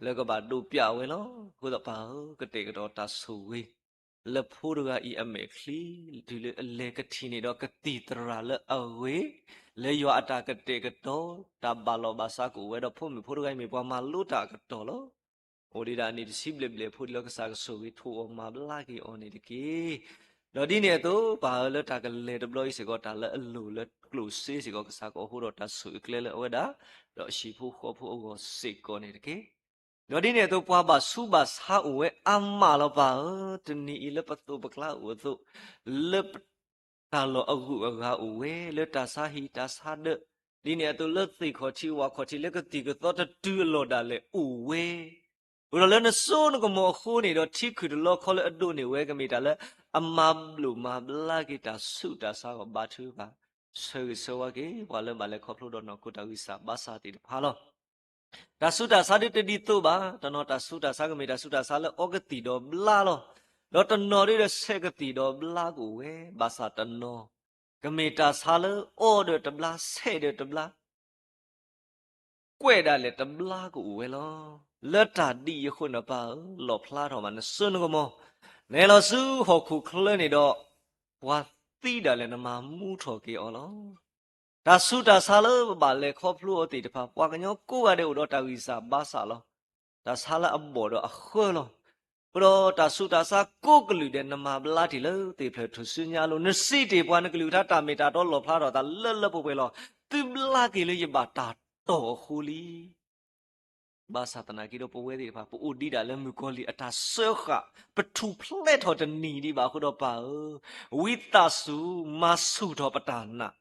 လၢကဘၣ်ဒိးပျးဝဲလီၤ. အဃိသတးပၢ်ဧၢ, ကတဲာ်ကတီၤတၢ်ဆိၣ်ဂ့ၤ လၢဖိတဂၤအံၤအမဲာ်ချံ, တုၤလၢအလဲၤကထံၣ်န့ၢ်ဒီးကသံၣ်သရၣ်လၢအဂ့ၤ, လၢယွၤအတၢ်ကတဲာ်ကတီၤ တၢ်ဘၣ်လီၢ်ဘၣ်စးကအိၣ်ဝဲဒီး ဖိမုၣ်ဖိတဂၤအံၤမ့ၢ်ပှၤမၤလိတၢ်အကတီၢ်လီၤ. အိၣ်ဒံးဒၣ်အနံၣ်တဆံဘျဲၣ်ဘျဲၣ်ဖိဒံးလီၤ. ကစၢ်ကဆိၣ်ဂ့ၤထိၣ်အီၤမၤဘျါက့ၤအီၤန့ၣ်တက့ၢ်. ဒီးဒ်န့ၣ်အသိး ပၢ်ဧၢ, လၢတၢ်ကလဲၤတဘျီအံၤစ့ၢ်ကီး တၢ်လၢအလိၣ်လၢကျိၣ်စ့စ့ၢ်ကီး ကစၢ်ကအိးထီၣ်တၢ်ဆိၣ်ဂ့ၤကျဲလၢအဝဲဒၣ် ဒီးအဟံၣ်ဖိဃီဖိအဂီၢ်စ့ၢ်ကီးန့ၣ်တက့ၢ်. ဒီးဒ်န့ၣ်အသိး ပှၤဘၣ်ဆူးဘၣ်ဆါအိၣ်ဝဲအါမးလီၤ. ပၢ်ဧၢ, တနံၤအံၤလၢပသိးပကျါအိၣ်အသိး, လၢ တၢ်လီၢ်အဂုၤအဂၤအိၣ်ဝဲ, လၢတၢ်ဆါဟံၣ်တၢ်ဆါဒၢး, ဒ်န့ၣ်အသိးလၢသ့ၣ်ခီၣ်ထံးဝၣ်ခီၣ်ထံး လၢကသံၣ်ကသီတတုၤအလီၢ်ဒၣ်လဲာ်အိၣ်ဝဲ, အိၣ်ဒီးလၢနစိနကမီၤအဃိန့ၣ်ဒီး ထံခုၣ်တလီခီလၢအဒိးန့ၢ်ဝဲ ကမ့ၢ်တၢ်လၢအမၤဘျိးမၤဘျါက့ၤတၢ်ဆူးတၢ်ဆါအဂီၢ် ဘါထုကဖၣ်ဆၢဂ့ၤဆၢဝါက့ၤ ပှၤလၢဘၣ်လဲၤခီဖျိဒီးနီၢ်ခိတၢ်ဂံၢ်စၢ်ဘါစၢ်သ့ၣ်တဖၣ်လီၤ. တၢ်ဆူးတၢ်ဆါဒ်တဒ်သိးဘၣ်. တနီၤတၢ်ဆူးတၢ်ဆါကမ့ၢ်တၢ်ဆူးတၢ်ဆါလၢအီကသံၣ်ဒီးဘျါလီၤ. ဒီးတနီၤဒ်ဒီးဆဲးကသံၣ်ဒီးဘျါကအိၣ်ဝဲ, ဘၣ်ဆၣ်တနီၤ ကမ့ၢ်တၢ်ဆါလၢအီဒီးတဘျါ, ဆဲးဒီးတဘျါ, ကွဲးဒၣ်လဲာ်တဘျါကအိၣ်ဝဲလီၤ. လၢတၢ်ဒ်အံၤအဃိန့ၣ် ပၢ်ဧၢ, လီၣ်ဖျါထီၣ်ဘၣ်နစိနကမီၤ, နဟဲလီၤဆူဟီၣ်ခိၣ်ချၢန့ၣ်ဒီး ပှၤသံဒၣ်လဲာ်နမၤမူထီၣ်က့ၤအီၤလီၤ. တၢ်ဆူးတၢ်ဆါလၢပဘၣ်လဲၤခီဖျိအီၤသ့ၣ်တဖၣ် ပှၤကညီကိးဂၤဒဲးအိၣ်ဒီးတၢ်ဂံၢ်စၢ်ဘါစၢ်လီၤ. တၢ်ဆါလၢအဘီၣ်ဒီးအဃၢလီၤ. အဃိဒီးတၢ်ဆူးတၢ်ဆါကိးကလုာ်ဒဲး နမၤဘျါတ့ၢ်လၢသ့ၣ်ဖျၢၣ်ထူၣ်စုညါအလိၤ, နစံးတ့ၢ်ပှၤ နကလုၢ်ကထါတၢ်မ့ၢ်တၢ်တီလီၣ်ဖျါထီၣ်အသးလၢလၢပှဲၤပှဲၤလီၤ. သုဘျါက့ၤလၢယဘၣ်တၢ်တီၢ်အဃိလံ. ဘၣ်ဆၣ်သနာ်က့ဒီး ပဝဲသ့ၣ်တဖၣ် ပအိၣ်ဒံးဒၣ်လၢမုၣ်ကီၤလံၢ်အတၢ်စၢဃာ်, ပထူၣ်ဖျဲးထီၣ်တနံၤဒံးဘၣ်အဃိဒီး ပၢ်ဧၢ, ဝံသးစူၤမၤဆူၣ်ထီၣ်ပတၢ်နာ်,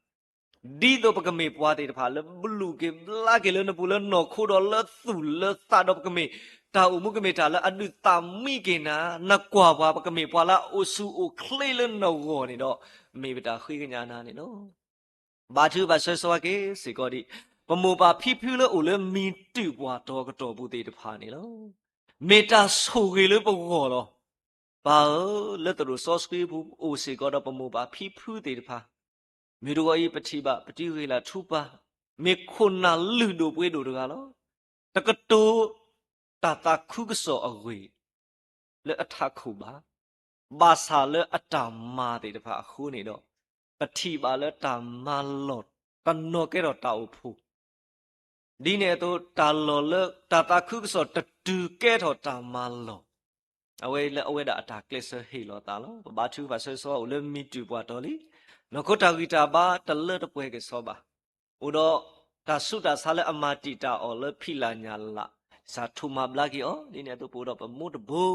ဒ်သိးပကမ့ၢ်ပှၤသ့ၣ်တဖၣ်လၢဘျုးက့ၤဘျါက့ၤလၢနပူၤလၢနီၢ်ခိဒီးလၢသူၣ်လၢသးဒီး ပကမ့ၢ်တၢ်အိၣ်မူ ကမ့ၢ်တၢ်လၢအဒုးသးမံက့ၤနၤ, နကွၢ်ပှၤ ပကမ့ၢ်ပှၤလၢအအိၣ်ဆူၣ်အိၣ်ချ့လၢနဂီၢ်န့ၣ်ဒီး မ့ၢ်ပတၢ်ဃ့ကညးနၤန့ၣ်လီၤ. ဘါထုကဖၣ်ဆၢဂ့ၤဆၢဝါက့ၤစ့ၢ်ကီးဒံး ပမိၢ်ပၢ်ဖံဖုလၢအိၣ်လၢမံၤတုာ်ပှၢ်တီၤကတီၢ်ပူၤသ့ၣ်တဖၣ်န့ၣ်လီၤ. မ့ၢ်တၢ်ဆိၣ်ဂ့ၤလၢပဂီၢ်လီၤ. ပၢ်ဧၢ, လၢသရိာ်စီဆှံပူၤ အိၣ်စ့ၢ်ကီးဒီးပမိၢ်ပၢ်ဖံဖုသ့ၣ်တဖၣ်, မုၢ်တဂီၤအံၤ ပထံၣ်ဘၣ်ပတံၤဂ့ၤလၢ်ထူပၢ်, မ့ၢ်ခိၣ်နၢ်လုၢ်ဒိၣ်ပှ့ၤဒိၣ်တဂၤလီၤ. တကတိၤတၢ်သးခုကစီၣ်အဂ့ၢ် လၢအထးခိၣ်ဘၣ်. ဘၣ်ဆၣ်လၢအတၢ်မၤသ့ၣ်တဖၣ်အဃိန့ၣ်ဒီး ပထံၣ်ဘၣ်လၢတၢ်မၤလီၢ်တနီၤကဲထီၣ်တၢ်အိၣ်ဖှိၣ်, ဒ်န့ၣ်အသိး တၢ်လီၢ်လၢတၢ်သးခုကစီၣ်တတုၤကဲထီၣ်တၢ်မၤလီၢ်, အဝဲလၢအဝဲဒၣ်အတၢ်ကျဲးစၢးဟ့ၣ်လီၤသးလီၤ. ပဘါထုကဖၣ်ဆၢဂ့ၤဆၢဝါအိၣ်လၢမံၤတုာ်ပှၢ်တီၤလံ, နီၢ်ခိတၢ်ဂံၢ်တၢ်ဘါတလၢတပှဲၤကစီဘၣ်, အိၣ်ဒီးတၢ်ဆူးတၢ်ဆါလၢအမၤတံာ်တာ်အီၤလၢဖံးလၢ်ညၣ်လၢ်, ကစၢ်ထိၣ်မၤဘျါက့ၤအီၤ, ဒ်န့ၣ်အသိးပအိၣ်ဒီးပမိၢ်တဘိ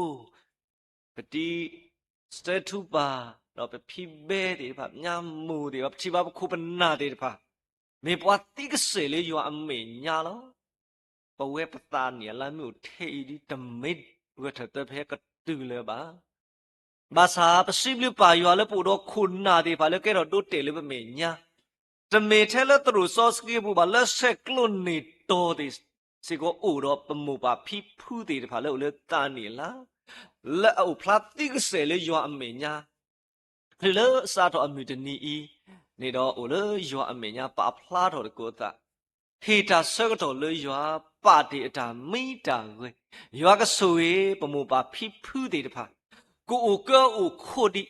ပတံၤစဲထူပၢ်, ဒီးပဖံဘဲသ့ၣ်တဖၣ်, ပညါမိၢ်သ့ၣ်တဖၣ်, ပထံၣ်ဘၣ်ပခိၣ်ပနၢ်သ့ၣ်တဖၣ်, မ့ၢ်ပှၤသံကစဲာ်လၢယွၤအမဲာ်ညါလီၤ. ပဝဲပသးနံၣ်အလါမ့ၢ်အိၣ်ထဲအံၤဒ် တမ့ၢ်ဂဲၤထၢၣ်သၢဖဲကတုၤလၢၤဘၣ်. ဘၣ်ဆၣ်ပစံးဘျုးပၢ်ယွၤလၢပအိၣ်ဒီးခိၣ်နၢ်သ့ၣ်တဖၣ်လၢကဲထီၣ်ဒိတဲာ်လၢပမဲာ်ညါ, တမ့ၢ်ထဲလၢသရိာ်စီဆှံပူၤဘၣ်, လၢဆဲးကျိးန့ၢ်တီၤသ့ၣ်စ့ၢ်ကီးအိၣ်ဒီးပမိၢ်ပၢ်ဖံဖုသ့ၣ်တဖၣ်လၢအိၣ်လၢသးနံၣ်အလါ, လၢအအိၣ်ဖျါသံကစဲာ်လၢယွၤအမဲာ်ညါ ချုးလၢစးထီၣ်အမုၢ်တနံၤအံၤန့ၣ်ဒီး အိၣ်လၢယွၤအမဲာ်ညါပာ်ဖျါထီၣ်သကိးအသး, ဟ့ၣ်တၢ်ဆၢကတီၢ်လၢယွၤ ပာ်တ့ၢ်အတၢ်မံတၢ်ဂဲၤ, ယွၤကဆိၣ်ဂ့ၤပမိၢ်ပၢ်ဖံဖုသ့ၣ်တဖၣ်, ကအိၣ်ကၢအိၣ်ခိးဒံး,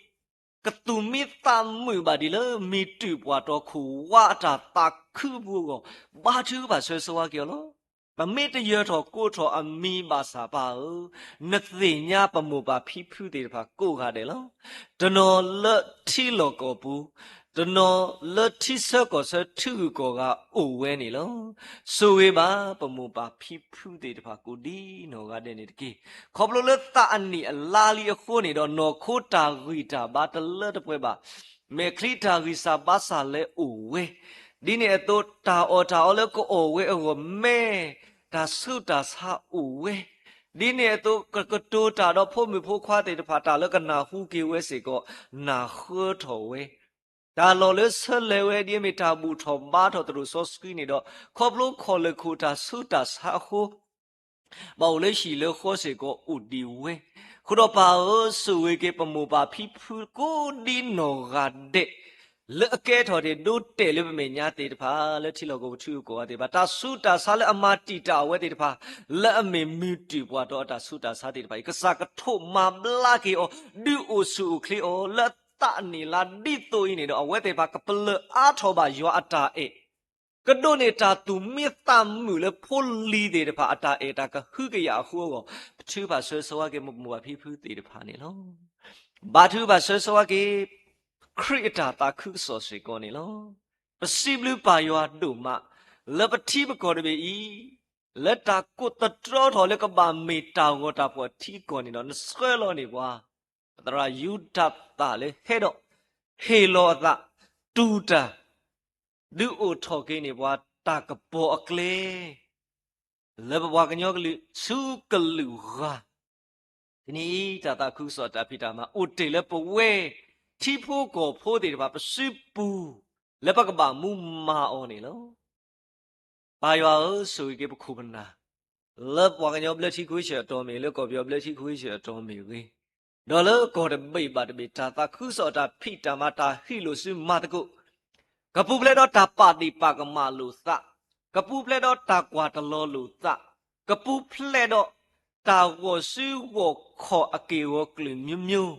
ကသူၣ်မံသးမုာ်ဘၣ်ဒ်လၢမံၤတုာ်ပှၢ်တီၤခိၣ်ဝါအတၢ်သးခုအပူၤအဂီၢ်, ဘါထုကဖၣ်ဆၢဂ့ၤဆၢဝါက့ၤအီၤလီၤ. ပမ့ၢ်တယၢၤထီၣ်ကိးထီၣ်အမံၤဘၣ်ဆၣ်ပၢ်ဧၢ, နသ့ၣ်ညါပမိၢ်ပၢ်ဖံဖုသ့ၣ်တဖၣ်ကိးဂၤဒဲးလီၤ. တနီၤလၢထံလီၢ်ကီၢ်ပူၤ, တနီၤလၢထံဆၢကီၢ်ဆၢထံဂုၤကီၢ်ဂၤအိၣ်ဝဲန့ၣ်လီၤ. ဆိၣ်ဂ့ၤဘၣ်ပမိၢ်ပၢ်ဖံဖုသ့ၣ်တဖၣ်ကိးဒ်နီၢ်ဂၤဒဲးန့ၣ်တက့ၢ်. ခီဖျိလၢသးအနံၣ်အလါလံအဃိန့ၣ်ဒီး နီၢ်ခိတၢ်ဂံၢ်တၢ်ဘါတလၢတပှဲၤဘၣ်, မဲာ်ချံတၢ်ဂံၢ်စၢ်ဘါစၢ်လၢအိၣ်ဝဲ, ဒ်န့ၣ်အသိးတၢ်အီၣ်တၢ်အီလၢကအီၣ်ဝဲအဂီၢ် မဲာ်တၢ်ဆူးတၢ်ဆါအိၣ်ဝဲ, ဒ်န့ၣ်အသိးကကတိၤတၢ်ဒီးဖိမုၣ်ဖိခွါသ့ၣ်တဖၣ် တၢ်လၢကနၢ်ဟူက့ၤဝဲစ့ၢ်ကီး နၢ်ဃၢထီၣ်ဝဲ, တၢ်လီၢ်လၢဆၢလဲၤဝဲဒ်အမ့ၢ်တၢ်ဘူၣ်ထီၣ်ဘါထီၣ်သရိာ်စီဆှံန့ၣ်ဒီး ခီဖျိခီၣ်လၢၢ်ခိၣ်တၢ်ဆူးတၢ်ဆါအဃိ ဘၣ်အိၣ်လၢဟံၣ်လၢဃီစ့ၢ်ကီးအိၣ်ဒံးဝဲ, အဃိဒီးပၢ်ဧၢ ဆိၣ်ဂ့ၤက့ၤပမိၢ်ပၢ်ဖံဖုကိးဒ်နီၢ်ဂၤဒဲး လၢအကဲထီၣ်ဒိတဲာ်လၢပမဲာ်ညါသ့ၣ်တဖၣ် လၢထံလီၢ်ကီၢ်ပူၤထံဂုၤကီၢ်ဂၤသ့ၣ်တဖၣ် တၢ်ဆူးတၢ်ဆါလၢအမၤတံာ်တာ်အဝဲသ့ၣ်တဖၣ် လၢအမ့ၢ်မုၢ်တုာ်ပှၢ်တီၤအတၢ်ဆူးတၢ်ဆါသ့ၣ်တဖၣ်အံၤ ကစၢ်ကထိၣ်မၤဘျါက့ၤအီၤ ဒုးအိၣ်ဆူၣ်အိၣ်ချ့အီၤ လၢအသးနံၣ်လါဒ်သိးအံၤန့ၣ်ဒီး အဝဲသ့ၣ်တဖၣ်ကပလၢၢ်အါထီၣ်ဘၣ်ယွၤအတၢ်အဲၣ် ကဒိးန့ၢ်တၢ်သူၣ်မံသးမုာ်လၢဖိလံၤသ့ၣ်တဖၣ်အတၢ်အဲၣ်တၢ်ကဟုကယာ်အဃိအဂီၢ် ပထုကဖၣ်ဆၢဂ့ၤဆၢဝါက့ၤမိၢ်ပၢ်ဖံဖုသ့ၣ်တဖၣ်န့ၣ်လီၤ. ဘါထုကဖၣ်ဆၢဂ့ၤဆၢဝါက့ၤ ခရံာ်အတၢ်သးခုကစီၣ်စ့ၢ်ကီးန့ၣ်လီၤ. ပစံးဘျုးပၢ်ယွၤဒိၣ်မး လၢပထံပကီၢ်တဘ့ၣ်အံၤ လၢတၢ်ကိးသတြီထီၣ်လၢကဘၣ်မ့ၢ်တၢ်ဂီၤတၢ်ဖှီၣ်ထံကီၢ်န့ၣ်ဒီး နဆှၢလီၤန့ၢ်ပှၤ ပသရၣ်ယူဒၤသၣ်လၢဟဲဒီး ဟ့ၣ်လီၤအသး တူၢ်တၢ် ဒုးအိၣ်ထီၣ်က့ၤန့ၢ်ပှၤတၢ်ကပီၤအကျဲ လၢပပှၤကညီကလုာ်ဆူကလုာ်ဂၤ တနံၤအံၤ တၢ်သးခုကစီၣ်တၢ်ဖံးတၢ်မၤ အိၣ်တ့ၢ်လၢပဝဲ ထံဖိကီၢ်ဖိသ့ၣ်တဖၣ် ပစုပူၤ လၢပကဘၣ်မူမၤအီၤန့ၣ်လီၤ. ပၢ်ယွၤဧၢ, ဆိၣ်ဂ့ၤက့ၤပခိၣ်ပနၢ် လၢပှၤကညီဘျၢထံခဝ့ၡၢၣ်အတီၢ်မ့ၢ်ဂ့ၤ, လၢကီၢ်ပယီၤဘျၢထံခဝ့ၡၢၣ်အတီၢ်မ့ၢ်ဂ့ၤ, ဒီးလၢကီၢ်တဘ့ၣ်ဘၣ်တဘ့ၣ် တၢ်သးခုကစီၣ်တၢ်ဖံးတၢ်မၤ တၢ်ဟံးလိာ်စုမၤသကိး ကပူၤဖျဲးဒီးတၢ်ပာ်ဒ့ၣ်ပာ်ကမၣ်လိာ်သး, ကပူၤဖျဲးဒီးတၢ်ကွၢ်တလီၤလိာ်သး, ကပူၤဖျဲးဒီးတၢ်ဂီၤစုဂီၤခီၣ်အက့ၢ်အဂီၤကလုာ်မျိုးမျိုး,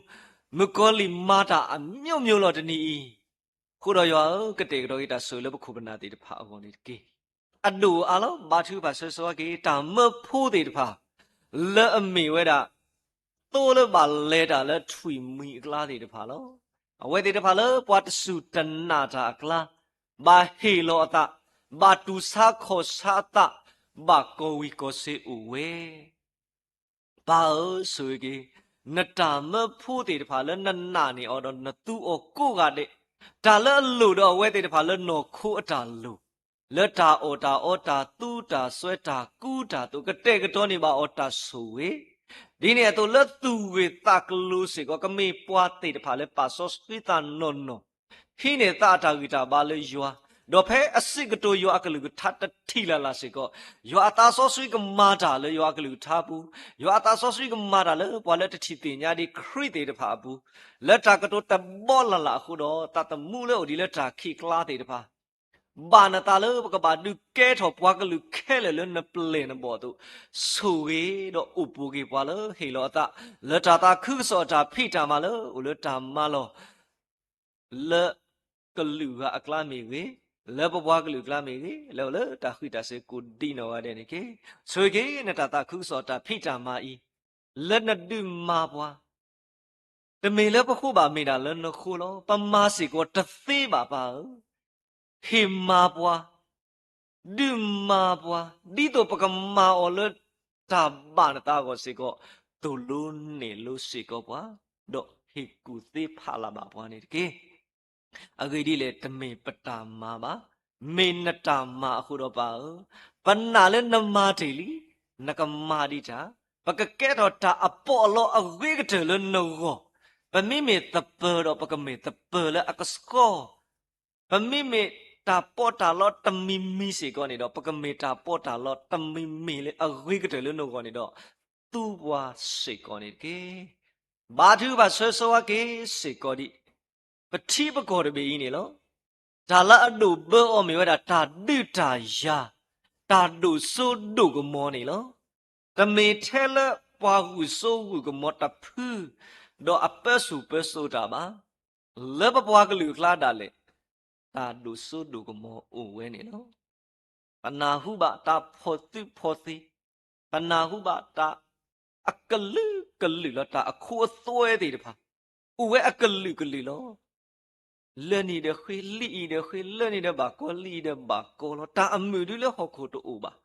မုၣ်ကီၤလံၢ်မၤတၢ်အမျိုးမျိုးလီၤတနံၤအံၤ, အဃိဒီးယွၤဧၢ, ကတဲာ်ကတီၤက့ၤတၢ်ဆိၣ်ဂ့ၤလၢပခိၣ်ပနၢ်သ့ၣ်တဖၣ်အဂီၢ်န့ၣ်တက့ၢ်. အဒိၣ်အါလီၤ. ဘါထုကဖၣ်ဆၢဂ့ၤဆၢဝါက့ၤ တၢ်မၢဖိသ့ၣ်တဖၣ် လၢအမ့ၢ်ဝဲဒၣ် သိလၢဘၣ်လဲၤတၢ်လၢထွံၣ်မှံၤအကျါသ့ၣ်တဖၣ်လီၤ. အဝဲသ့ၣ်တဖၣ်လၢပှၤတစူၢ်တနာ်တၢ်အကျါ, ဘၣ်ဟ့ၣ်လီၤအသး, ဘၣ်တူၢ်ဆါခီၣ်ဆါအသး, ဘၣ်ကီၢ်ဝံၤကီၢ်စ့အိၣ်ဝဲ. ပၢ်ဧၢ, ဆိၣ်ဂ့ၤက့ၤ နတၢ်မၢဖိသ့ၣ်တဖၣ်လၢနနာ်န့ၢ်အီၤဒီးနသူအီၤကိးဂၤဒဲး, တၢ်လၢအလိၣ်ဒီးအဝဲသ့ၣ်တဖၣ်လၢနီၢ်ခိအတၢ်လိၣ်, လၢတၢ်အီၣ်တၢ်အီတၢ်သူတၢ်စွဲတၢ်ကူတၢ်သိး ကတဲာ်ကတီၤန့ၢ်ဘၣ်အီၤတၢ်ဆိၣ်ဂ့ၤ, ဒ်န့ၣ်အသိးလၢသူၣ်ဂ့ၢ်သးကျိၤစ့ၢ်ကီး ကမ့ၢ်ပှၤသ့ၣ်တဖၣ်လၢပာ်စီဆှံသးနီၢ်နီၢ် ဟံးန့ၢ်သးအတၢ်ဂံၢ်တၢ်ဘါလၢယွၤ, ဒီးဖဲအစံးကတိၤယွၤအကလုၢ်ကထါတထံၣ်လၢ်လၢ်စ့ၢ်ကီး, ယွၤအသးစီဆှံကမၤတၢ်လၢယွၤအကလုၢ်ကထါအပူၤ, ယွၤအသးစီဆှံကမၤတၢ်လၢပှၤလၢတထံၣ်သ့ၣ်ညါဒံးခရံာ်သ့ၣ်တဖၣ်အပူၤ, လၢတၢ်ကတိၤတဘီလၢ်လၢ်အဃိဒီး သးသမူလၢအိၣ်ဒံးလၢတၢ်ခံးကျါသ့ၣ်တဖၣ် ဘၣ်နသးလၢပကဘၣ်ဒုးကဲထီၣ်ပှၤကလုာ်ခဲလၢာ်လၢနပျဲၢ်နဘီၣ်အသိး, ဆိၣ်ဂ့ၤဒီးအိၣ်ပူၤက့ၤပှၤလၢဟ့ၣ်လီၤအသး, လၢတၢ်သးခုကစီၣ်အတၢ်ဖံးတၢ်မၤလၢအိၣ်လၢတၢ်မၤလီၢ် လၢကလုာ်ဂၤအကျါမ့ၢ်ဂ့ၤ, လၢပပှၤကလုာ်အကျါမ့ၢ်ဂ့ၤ, လၢအိၣ်လၢတၢ်ဃံးတၢ်စ့ၤကိးဒံးနီၢ်ဂၤဒဲးန့ၣ်တက့ၢ်. ဆိၣ်ဂ့ၤက့ၤနတၢ်သးခုကစီၣ်တၢ်ဖံးတၢ်မၤအံၤ, လၢနဒုးမၤပှၤ တမ့ၢ်လၢပဃိဘၣ်မ့ၢ်ဒၣ်လၢနဃိလီၤ. ပမၤစ့ၢ်ကီးတသ့ဘၣ်ပၢ်ဧၢ, ဟ့ၣ်မၤပှၤ, ဒုးမၤပှၤ, ဒ်သိးပကမၤအီၤလၢတၢ်ဘၣ်နသးအဂီၢ်စ့ၢ်ကီး, သိၣ်လိနဲၣ်လိစ့ၢ်ကီးပှၤ, ဒီးဟ့ၣ်ကူၣ်သ့ဖးလၢ်ဘၣ်ပှၤန့ၣ်တက့ၢ်. အဂ့ၢ်ဒ်လဲၣ်, တမ့ၢ်ပတၢ်မၤဘၣ်, မ့ၢ်နတၢ်မၤအဃိဒီးပၢ်ဧၢ, ပနာ်လၢနမၤတ့ၢ်လံ, နကမၤဒံးတၢ်, ပကကဲထီၣ်တၢ်အပီးအလီအဂ့ၤကတၢၢ်လၢနဂီၢ်, ပမ့မ့ၢ်သပၢၤဒီးပကမ့ၢ်သပၢၤလၢအကဆှီ, ပမ့မ့ၢ်တၢ်ပီးတၢ်လီတမံၤမံၤစ့ၢ်ကီးန့ၣ်ဒီး ပကမ့ၢ်တၢ်ပီးတၢ်လီတမံၤမံၤလၢအဂ့ၤကတၢၢ်လၢနဂီၢ်န့ၣ်ဒီး, သူပှၤစ့ၢ်ကီးန့ၣ်တက့ၢ်. ဘါထုကဖၣ်ဆၢဂ့ၤဆၢဝါက့ၤစ့ၢ်ကီးဒံး, ပထံပကီၢ်တဘ့ၣ်အံၤန့ၣ်လီၤ. တၢ်လၢအဒိၣ်ဘၢအီၤမ့ၢ်ဝဲဒၣ်တၢ်ဒုးတၢ်ယၤ, တၢ်ဒိၣ်စိဒိၣ်ကမီၤန့ၣ်လီၤ. တမ့ၢ်ထဲလၢပှၤဂုာ်စိဂုာ်ကမီၤတဖု, ဒီးအပၢဆူၣ်ပၢစိးတၢ်ဘၣ်. လၢပပှၤကလုာ်အကျါဒၣ်လဲာ်, တၢ်ဒိၣ်စိဒိၣ်ကမီၤအိၣ်ဝဲန့ၣ်လီၤ. ပနၢ်ဟူဘၣ်တၢ်ဖီၣ်သုဖီၣ်သ့, ပနၢ်ဟူဘၣ်တၢ်အကလုာ်ကလုာ်လီၤ. တၢ်အခိအသွဲသ့ၣ်တဖၣ် အိၣ်ဝဲအကလုာ်ကလုာ်လီၤ. လၢန့ၣ်ဒီးဃ့, လံၣ်အံၤဒီးဃ့, လၢန့ၣ်ဒီးဘၣ်ကီ, လံၣ်အံၤဒီးဘၣ်ကီလီၤ. တၢ်အမုာ်ဒုလၢဟီၣ်ခိၣ်တအိၣ်ဘၣ်.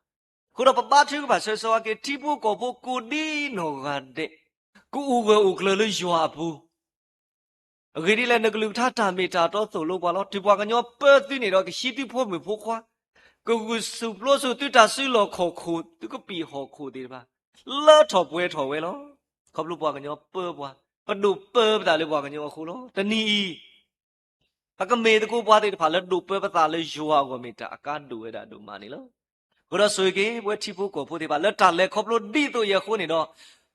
အဃိဒီးပဘါထုကဖၣ်ဆၢဂ့ၤဆၢဝါက့ၤ ထံဖိကီၢ်ဖိကိးဒံနီၢ်ဂၤဒဲး, ကအိၣ်ဂၢၢ်အိၣ်ကျၢၤလၢယွၤအပူၤ အဂ့ၢ်ဒ်လဲၣ်, နကလုၢ်ကထါတၢ်မ့ၢ်တၢ်တီသိၣ်လိပှၤလီၤ. တုၤပှၤကညီပၢသုန့ၣ်ဒီး ကဟံးသုဖိမုၣ်ဖိခွါ, ကဂုာ်ဆူၣ်ပျိဆူၣ်သုတၢ်စုလီၢ်ခီၣ်ခိၣ်, သုကပံာ်ဟီၣ်ခိၣ်သ့ၣ်တဖၣ်, လၢထီၣ်ပှဲၤထီၣ်ဝဲလီၤ. ခီဖျိပှၤကညီပၢပှၤ, ပဒိၣ်ပၢပသးလၢပှၤကညီအဃိလီၤ. တနံၤအံၤ ပကမ့ၢ်သကိးပှၤသ့ၣ်တဖၣ်လၢဒိၣ်ပၢပသးလၢယွၤအဂီၢ် မ့ၢ်တၢ်အကါဒိၣ်ဝဲဒၣ်ဒိၣ်မးန့ၣ်လီၤ. အဃိဒီးဆိၣ်ဂ့ၤက့ၤ ပဝဲထံဖိကီၢ်ဖိသ့ၣ်တဖၣ် လၢတၢ်လဲၤခီဖျိဒ်သိးအံၤအဃိန့ၣ်ဒီး,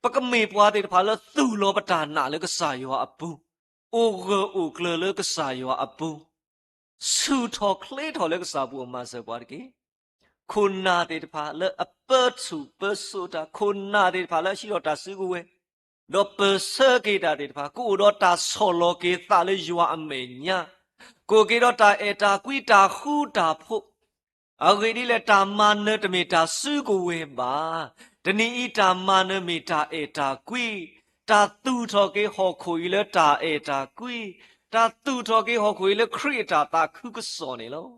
ပကမ့ၢ်ပှၤသ့ၣ်တဖၣ်လၢသူၣ်လီၤပတၢ်နာ်လၢကစၢ်ယွၤအပူၤ, အိၣ်ဂၢၢ်အိၣ်ကျၢၤလၢကစၢ်ယွၤအပူၤ, ဆူၣ်ထီၣ်ချ့ထီၣ်လၢကစၢ်အပူၤအမၤစၢၤပှၤတက့ၢ်. ခိၣ်နၢ်သ့ၣ်တဖၣ်လၢအပၢဆူၣ်ပၢစိးတၢ်, ခိၣ်နၢ်သ့ၣ်တဖၣ်လၢအဟံးထီၣ်တၢ်စုကဝဲၤ, ဒီးပၢၤဆၢက့ၤတၢ်သ့ၣ်တဖၣ် ကအိၣ်ဒီးတၢ်ဆီၣ်လီၤက့ၤသးလၢယွၤအမဲာ်ညါ, ကအိၣ်က့ၤဒီးတၢ်အဲၣ်တၢ်ကွံတၢ်ဃူတၢ်ဖိး, အဂ့ၢ်ဒ်လဲၣ်, တၢ်မၤနၢၤတမ့ၢ်တၢ်စုကဝဲၤဘၣ်. တနံၤအံၤတၢ်မၤနၢၤမ့ၢ်တၢ်အဲၣ်တၢ်ကွံ, တၢ်သူၣ်ထီၣ်က့ၤဟီၣ်ခိၣ်အံၤလၢတၢ်အဲၣ်တၢ်ကွံ, တၢ်သူၣ်ထီၣ်က့ၤဟီၣ်ခိၣ်အံၤလၢခရံာ်အတၢ်သးခုကစီၣ်န့ၣ်လီၤ.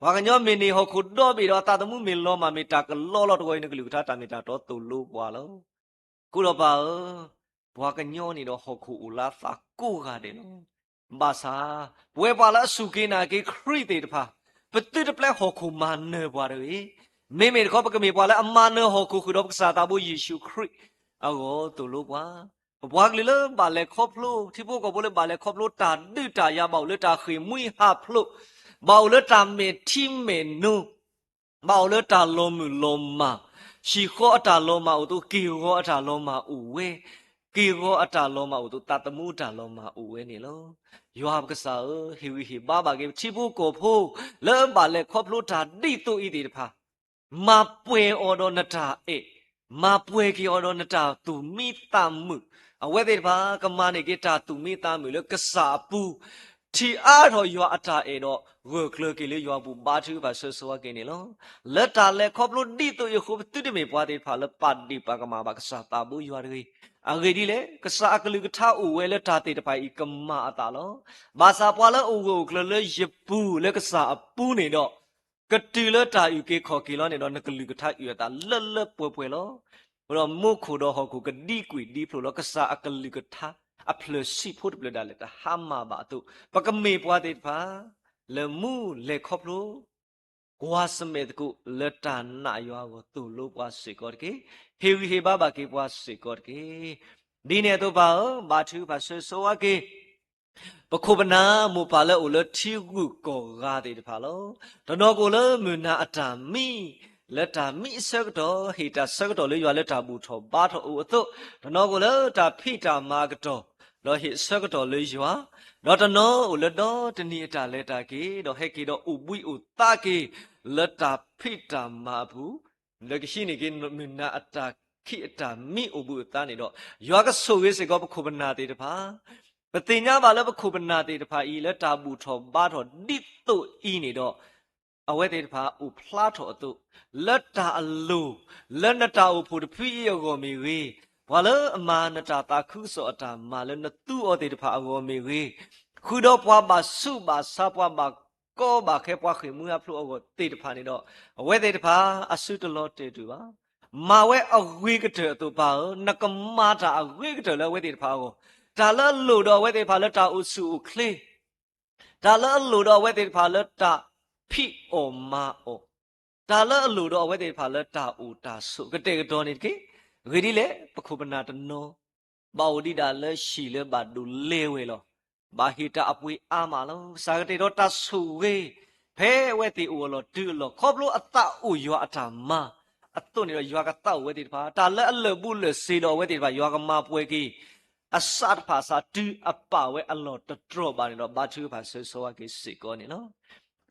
ပှၤကညီမ့ၢ်န့ၢ်ဟီၣ်ခိၣ်ဒီဘ့ၣ်ဒီးအသးသမူမ့ၢ်လီၤမၢ် မ့ၢ်တၢ်ကလီလီၤတဂီၤအံၤ နကလုၢ်ကထါတၢ်မ့ၢ်တၢ်တီသိၣ်လိပှၤလီၤ. အဃိဒီးပၢ်ဧၢ, ပှၤကညီန့ၣ်ဒီးဟီၣ်ခိၣ်အိၣ်လၢအသးကိးဂၤဒဲးလီၤ. ဘၣ်ဆၣ်, ပဝဲပှၤလၢအစူၢ်က့ၤနာ်က့ၤခရံာ်သ့ၣ်တဖၣ်, ပသုတပျဲဟီၣ်ခိၣ်မၤနၢၤပှၤတဂ့ၤ. မ့မ့ၢ်တခီ ပကမ့ၢ်ပှၤလၢအမၤနၢၤဟီၣ်ခိၣ်ဃုာ်ဒီးပကစၢ်သးဘိယ့ၣ်ၡူးခရံာ်အဂီၢ်သိၣ်လိပှၤ ပပှၤကလုာ်လၢဘၣ်လဲၤခီဖျိ, ထံဖိကီၢ်ဖိလၢဘၣ်လဲၤခီဖျိတၢ်ဒုးတၢ်ယၤ ဘၣ်အိၣ်လၢတၢ်ဃ့ၢ်မှံဟးဖျိး, ဘၣ်အိၣ်လၢတၢ်မဲာ်ထံမဲာ်နိ, ဘၣ်အိၣ်လၢတၢ်လီၤမုၢ်လီၤမၢ်, ဟံၣ်ဃီအတၢ်လီၤမၢ်အိၣ်သိး က့ၢ်ဂီၤအတၢ်လီၤမၢ်အိၣ်ဝဲ, က့ၢ်ဂီၤအတၢ်လီၤမၢ်အိၣ်သိး သးသမူအတၢ်လီၤမၢ်အိၣ်ဝဲန့ၣ်လီၤ. ယွၤပကစၢ်ဧၢ, ဟ့ၣ်ဂံၢ်ဟ့ၣ်ဘါဘၣ်က့ၤပထံဖိကီၢ်ဖိ လၢဘၣ်လဲၤခီဖျိတၢ်ဒ်သိးအံၤသ့ၣ်တဖၣ် မၤပှဲၤအီၤဒီးနတၢ်အဲၣ်, မၤပှဲၤက့ၤအီၤဒီးနတၢ်သူၣ်မံသးမုာ်, အဝဲသ့ၣ်တဖၣ်ကမၤန့ၢ်က့ၤတၢ်သူၣ်မံသးမုာ်လၢကစၢ်အပူၤ, ထံၣ်အါထီၣ်ယွၤအတၢ်အဲၣ်ဒီး ဂၢၢ်ကျၢၤက့ၤလၢယွၤအပူၤ ဘါထုကဖၣ်ဆၢဂ့ၤဆၢဝါက့ၤန့ၣ်လီၤ. လၢတၢ်လဲၤခီဖျိဒ်သိးအံၤအဃိ ပသုတမ့ၢ်ပှၤသ့ၣ်တဖၣ်လၢပာ်ဒ့ၣ်ပာ်ကမၣ်ဘၣ်ကစၢ်သးဘိယွၤတဂ့ၤ. အဂ့ၢ်ဒ်လဲၣ်, ကစၢ်အကလုၢ်ကထါအိၣ်ဝဲလၢတၢ်သ့ၣ်တဖၣ်အံၤကမၤအသးလီၤ. ဘၣ်ဆၣ်ပှၤလၢအအိၣ်ဂၢၢ်အိၣ်ကျၢၤလၢယပူၤလၢကစၢ်အပူၤန့ၣ်ဒီး ကတုၤလၢတၢ်အုၣ်က့ၤခီၣ်က့ၤလီၤန့ၣ်ဒီး နကလုၢ်ကထါအုၣ်အသးလၢလၢပှဲၤပှဲၤလီၤ. အဃိဒီးမူခိၣ်ဒီးဟီၣ်ခိၣ်ကဒံကွံာ်ဒံဖျိးလီၤ. ကစၢ်အကလုၢ်ကထါအဖျၢၣ်ဆံးဖိတဖျၢၣ်ဒၣ်လဲာ် တဟါမၢ်ဘၣ်အသိး ပကမ့ၢ်ပှၤသ့ၣ်တဖၣ် လၢမူလဲၤခီဖျိ ကွၢ်ဆၢၣ်မဲာ်သကိး လၢတၢ်နာ်ယွၤအဂီၢ်သိၣ်လိပှၤစ့ၢ်ကီးတက့ၢ်. ဟ့ၣ်ဂံၢ်ဟ့ၣ်ဘါဘၣ်က့ၤပှၤစ့ၢ်ကီးတက့ၢ်. ဒ်န့ၣ်အသိးပၢ်ဧၢ, ဘါထုကဖၣ်ဆၢဂ့ၤဆၢဝါက့ၤ ပခိၣ်ပနၢ်မိၢ်ပၢ်လၢအိၣ်လၢထံဂုၤကီၢ်ဂၤသ့ၣ်တဖၣ်လီၤ. တနီၤကအိၣ်လၢမုၢ်နၤအတၢ်မံ, လၢတၢ်မံအဆၢကတီၢ် ဟ့ၣ်တၢ်ဆၢကတီၢ်လၢယွၤလၢတၢ်ဘူၣ်ထီၣ်ဘါထီၣ်အိၣ်အသိး, တနီၤကအိၣ်လၢတၢ်ဖံးတၢ်မၤအကတီၢ် ဒီးဟ့ၣ်ဆၢကတီၢ်လၢယွၤ, ဒီးတနီၤအိၣ်လၢဒီတနံၤအတၢ်လဲၤတၢ်က့ၤ ဒီးဟဲက့ၤဒီးအိၣ်ဘှံးအိၣ်သါက့ၤ လၢတၢ်ဖံးတၢ်မၤအပူၤ, လၢကဟံးန့ၢ်က့ၤ မုၢ်နၤအတၢ်ခံးအတၢ်မံအိၣ်ဘှံးအိၣ်သါန့ၣ်ဒီး ယွၤကဆိၣ်ဂ့ၤစ့ၢ်ကီးပခိၣ်ပနၢ်သ့ၣ်တဖၣ်. ပသ့ၣ်ညါဘၣ်လၢပခိၣ်ပနၢ်သ့ၣ်တဖၣ်အံၤ လၢတၢ်ဘူၣ်ထီၣ်ဘါထီၣ်ဒ်သိးအံၤန့ၣ်ဒီး အဝဲသ့ၣ်တဖၣ်အိၣ်ဖျါထီၣ်အသိး, လၢတၢ်အလိၤ, လၢနတၢ်အိၣ်ဖှိၣ်တဖုအံၤအဂီၢ်မ့ၢ်ဂ့ၤ, ပှၤလၢအမၤနတၢ်သးခုကစီၣ်အတၢ်မၤလၢနသူအီၤသ့ၣ်တဖၣ်အဂီၢ်မ့ၢ်ဂ့ၤ, ဃုာ်ဒီးပှၤဘၣ်ဆူးဘၣ်ဆါ ပှၤဘၣ်ကီဘၣ်ခဲ ပှၤဃ့ၢ်မှံဟးဖျိးအဂီၢ်သ့ၣ်တဖၣ်န့ၣ်ဒီး အဝဲသ့ၣ်တဖၣ်အစုတလီၤတဲာ်တုာ်ဘၣ်. မၤဝဲအဂ့ၤကတၢၢ်အသိးပၢ်ဧၢ, နကမၤတၢ်အဂ့ၤကတၢၢ်လၢအဝဲသ့ၣ်တဖၣ်အဂီၢ်, တၢ်လၢအလိၣ်ဒီးအဝဲသ့ၣ်တဖၣ်လၢတၢ်အိၣ်ဆူၣ်အိၣ်ချ့ တၢ်လၢအလိၣ်ဒီးအဝဲသ့ၣ်တဖၣ်လၢတၢ်ဖံးအီၣ်မၤအီၣ်, တၢ်လၢအလိၣ်ဒီးအဝဲသ့ၣ်တဖၣ်လၢတၢ်အိၣ်တၢ်ဆိးကတဲာ်ကတီၤန့ၣ်တက့ၢ်. အဂ့ၢ်ဒ်လဲၣ်, ပခိၣ်ပနၢ်တနီၤ ဘၣ်အိၣ်ဒံးဒၣ်လၢဟံၣ်လၢဘၣ်ဒိးလဲဝဲလီၤ. ဘၣ်ဟ့ၣ်တၢ်အပှ့ၤအါမးလီၤ. ကစၢ်ကတဲာ်ဒီးတၢ်ဆိၣ်ဂ့ၤ ဖဲအဝဲသ့ၣ်အိၣ်အလီၢ်တုၤအလီၢ် ခီဖျိအသးအိၣ်ယွၤအတၢ်မၤအသိးန့ၣ်ဒီး ယွၤကသးအိၣ်ဝဲသ့ၣ်တဖၣ် တၢ်လၢအလၢာ်ဘူၣ်လၢာ်စ့ၤဒီးအဝဲသ့ၣ်တဖၣ် ယွၤကမၤပှဲၤက့ၤ အစးတဖၣ်စးတုၤအပာ်ဝဲအလီၢ်တတြီၢ်ဘၣ်န့ၣ်ဒီး ဘါထုကဖၣ်ဆၢဂ့ၤဆၢဝါက့ၤစ့ၢ်ကီးန့ၣ်လီၤ.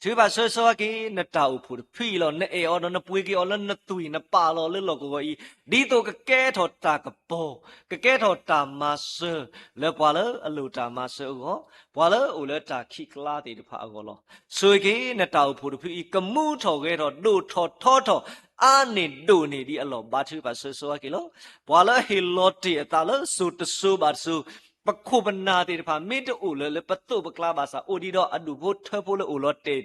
ထုကဖၣ်ဆၢဂ့ၤဆၢဝါက့ၤ နတၢ်အိၣ်ဖှိၣ်တဖုအံၤလီၤ. နအဲၣ်အီၤဒီးနပှ့ၤက့ၤအီၤလၢနသွံၣ် နပာ်လီၤလၢလီၢ်ကဝီၤအံၤ ဒ်သိးကကဲထီၣ်တၢ်ကပီၤ, ကကဲထီၣ်တၢ်မၤစၢၤ လၢပှၤလၢအလိၣ်တၢ်မၤစၢၤအဂီၢ်, ပှၤလၢအအိၣ်လၢတၢ်ခံးကျါသ့ၣ်တဖၣ်အဂီၢ်လီၤ. ဆိၣ်ဂ့ၤက့ၤ နတၢ်အိၣ်ဖှိၣ်တဖုအံၤ ကမူထီၣ်ဂဲၤထီၣ် ဒိၣ်ထီၣ်ထီထီၣ် အါန့ၢ်ဒိၣ်န့ၢ်ဒံးအလီၢ် ဘါထုကဖၣ်ဆၢဂ့ၤဆၢဝါက့ၤလီၤ. ပှၤလၢအဟ့ၣ်လီၤတ့ၢ်အသးလၢစိၤတစိၤဘၣ်တစိၤ ပခိၣ်ပနၢ်သ့ၣ်တဖၣ် မ့ၢ်တအိၣ်လၢၤလၢပသိးပကျါဘၣ်ဆၣ် အိၣ်ဒံးဒီးအဒူၣ်ဖိထၢဖိလၢအိၣ်လီၤတဲာ်တ့ၢ်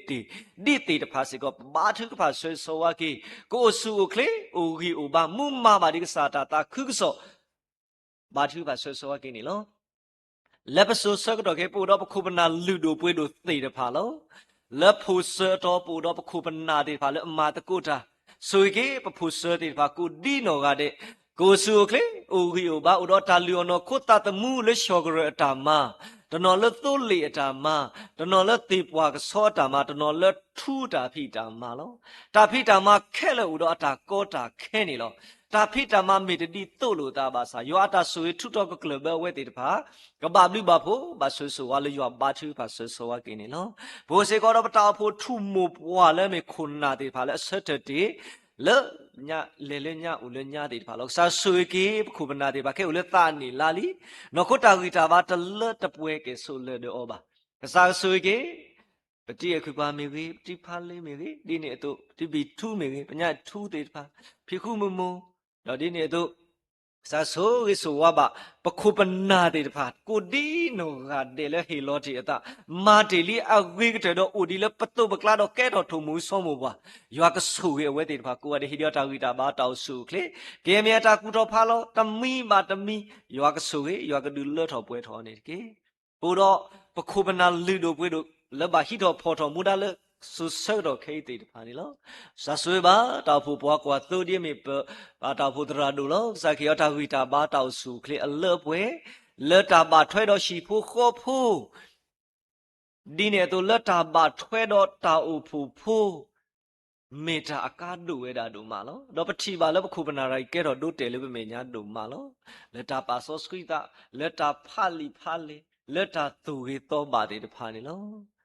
ဒ်သ့ၣ်တဖၣ်စ့ၢ်ကီး ဘါထုကဖၣ်ဆၢဂ့ၤဆၢဝါက့ၤ, ကအိၣ်ဆူၣ်အိၣ်ချ့ အိၣ်ဂံၢ်အိၣ်ဘါ မူမၤဘၣ်ဒံးကစၢ်တၢ်သးခုကစီၣ် ဘါထုကဖၣ်ဆၢဂ့ၤဆၢဝါက့ၤန့ၣ်လီၤ. လၢပစိၤဆၢကတီၢ်ခဲအံၤ ပအိၣ်ဒီးပခိၣ်ပနၢ်လုၢ်ဒိၣ်ပှ့ၤဒိၣ်သ့ၣ်တဖၣ်လီၤ. လၢဖိၣ်စၢၤအတီၤ ပအိၣ်ဒီးပခိၣ်ပနၢ်သ့ၣ်တဖၣ်လၢအမၤသကိးတၢ်, ဆိၣ်ဂ့ၤက့ၤ ပဖိၣ်စၢၤသ့ၣ်တဖၣ် ကိးဒံနီၢ်ဂၤဒဲး ကအိၣ်ဆူၣ်အိၣ်ချ့ အိၣ်ဂံၢ်အိၣ်ဘါ အိၣ်ဒီးတၢ်လုၢ်အီၣ်နီၢ်ခိသးသမူ လၢဆီၣ်ကရၢၢ်အတၢ်မၤ, တနီၤလၢသိလ့ၣ်အတၢ်မၤ, တနီၤလၢသ့ၣ်ပှၢ်ကဆီအတၢ်မၤ, တနီၤလၢထူတၢ်ဖံးတၢ်မၤလီၤ. တၢ်ဖံးတၢ်မၤခဲလၢာ်အိၣ်ဒီးအတၢ်ကီတၢ်ခဲန့ၣ်လီၤ. တၢ်ဖံးတၢ်မၤမ့ၢ်တဒ်သိးလိာ်အသးဘၣ်ဆၣ် ယွၤအတၢ်ဆိၣ်ဂ့ၤထုးထီၣ်ကကျၢၢ်ဘၢအဝဲသ့ၣ်တဖၣ် ကဘၣ်ဘျုးဘၣ်ဖှိၣ် ဘၣ်ဆိၣ်ဂ့ၤဆိၣ်ဝါလၢယွၤ ဘါထုကဖၣ်ဆၢဂ့ၤဆၢဝါက့ၤန့ၣ်လီၤ. ပအိၣ်စ့ၢ်ကီးဒီးပတၢ်အိၣ်ဖှိၣ်ထူၣ်မိၢ်ပှၢ်လၢအမ့ၢ်ခိၣ်နၢ်သ့ၣ်တဖၣ်လၢအဆၢထၢၣ်တ့ၢ် လၢညါလဲၤလၢညါအိၣ်လၢညါသ့ၣ်တဖၣ်လီၤ. ကစၢ်ဆိၣ်ဂ့ၤက့ၤ ပခိၣ်ပနၢ်သ့ၣ်တဖၣ်ခဲအံၤအိၣ်လၢသးနံၣ်လါလံ, နီၢ်ခိတၢ်ဂံၢ်တၢ်ဘါတလၢတပှဲၤကဲၣ်ဆိးလၢာ်ဒီးအီၤဘၣ်. ကစၢ်ကဆိၣ်ဂ့ၤက့ၤ ပတံၤအဲၣ်ခုၣ်ပှၢ်မ့ၢ်ဂ့ၤ, ပတံၤဖးလ့မ့ၢ်ဂ့ၤ, ဒ်န့ၣ်အသိး ပတံၤဘံၣ်ထူမ့ၢ်ဂ့ၤ, ပညၣ်ထူသ့ၣ်တဖၣ် ဖံးဃူမုာ်မိၢ်, ဒီးဒ်န့ၣ်အသိး ကစၢ်ဆိၣ်ဂ့ၤဆိၣ်ဝါဘၣ် ပခိၣ်ပနၢ်သ့ၣ်တဖၣ် ကိးဒံနီၢ်ဂၤဒဲးလၢဟ့ၣ်လီၤတ့ၢ်အသး မၤတ့ၢ်လံအဂ့ၤကတၢၢ်ဒီးအိၣ်ဒံးလၢပသိးပကျါဒီးကဲထီၣ်ထိၣ်မူၤဆီမိၢ်ပှၢ်, ယွၤကဆိၣ်ဂ့ၤအဝဲသ့ၣ်တဖၣ်ကိးဂၤဒဲး ဟ့ၣ်ဒံးအီၤတၢ်ဂံၢ်တၢ်ဘါတၢ်အိၣ်ဆူၣ်အိၣ်ချ့, ကယဲၢ်မ့ၢ်အတၢ်ကူၣ်ထီၣ်ဖးလီၤ တမံၤဘၣ်တမံၤ ယွၤကဆိၣ်ဂ့ၤ ယွၤကဒုးလၢထီၣ်ပှဲၤထီၣ်အီၤန့ၣ်တက့ၢ်. ပအိၣ်ဒီးပခိၣ်ပနၢ်လုၢ်ဒိၣ်ပှ့ၤဒိၣ် လၢဘၣ်ဟံးထီၣ်ဖီၣ်ထီၣ်မူဒါလၢစိၤဆၢကတီၢ်ခဲအံၤသ့ၣ်တဖၣ်န့ၣ်လီၤ. ကစၢ်ဆိၣ်ဂ့ၤဘၣ် တၢ်အိၣ်ဖှိၣ်ပှၤကွၢ်သိဒ်အမ့ၢ်ပ တၢ်အိၣ်ဖှိၣ်သရၣ်ဒိၣ်လီၤ. ကစၢ်ကဟ့ၣ်အီၤတၢ်ဂံၢ်တၢ်ဘါတၢ်အိၣ်ဆူၣ်အိၣ်ချ့အလၢအပှဲၤ လၢတၢ်ဘၣ်ထွဲဒီးဟံၣ်ဖိဃီဖိ ဒ်န့ၣ်အသိးလၢတၢ်ဘၣ်ထွဲဒီးတၢ်အိၣ်ဖှိၣ်ဖိ မ့ၢ်တၢ်အကါဒိၣ်ဝဲဒၣ်ဒိၣ်မးလီၤ. ဒီးပထံၣ်ဘၣ်လၢပခိၣ်ပနၢ်တဂၤအံၤ ကဲထီၣ်ဒိတဲာ်လၢပမဲာ်ညါဒိၣ်မးလီၤ. လၢတၢ်ပာ်စီဆှံသး, လၢတၢ်ဖးလံာ်ဖးလဲၢ်, လၢတၢ်သူၣ်ဂ့ၤသီဘၣ်သ့ၣ်တဖၣ်န့ၣ်လီၤ.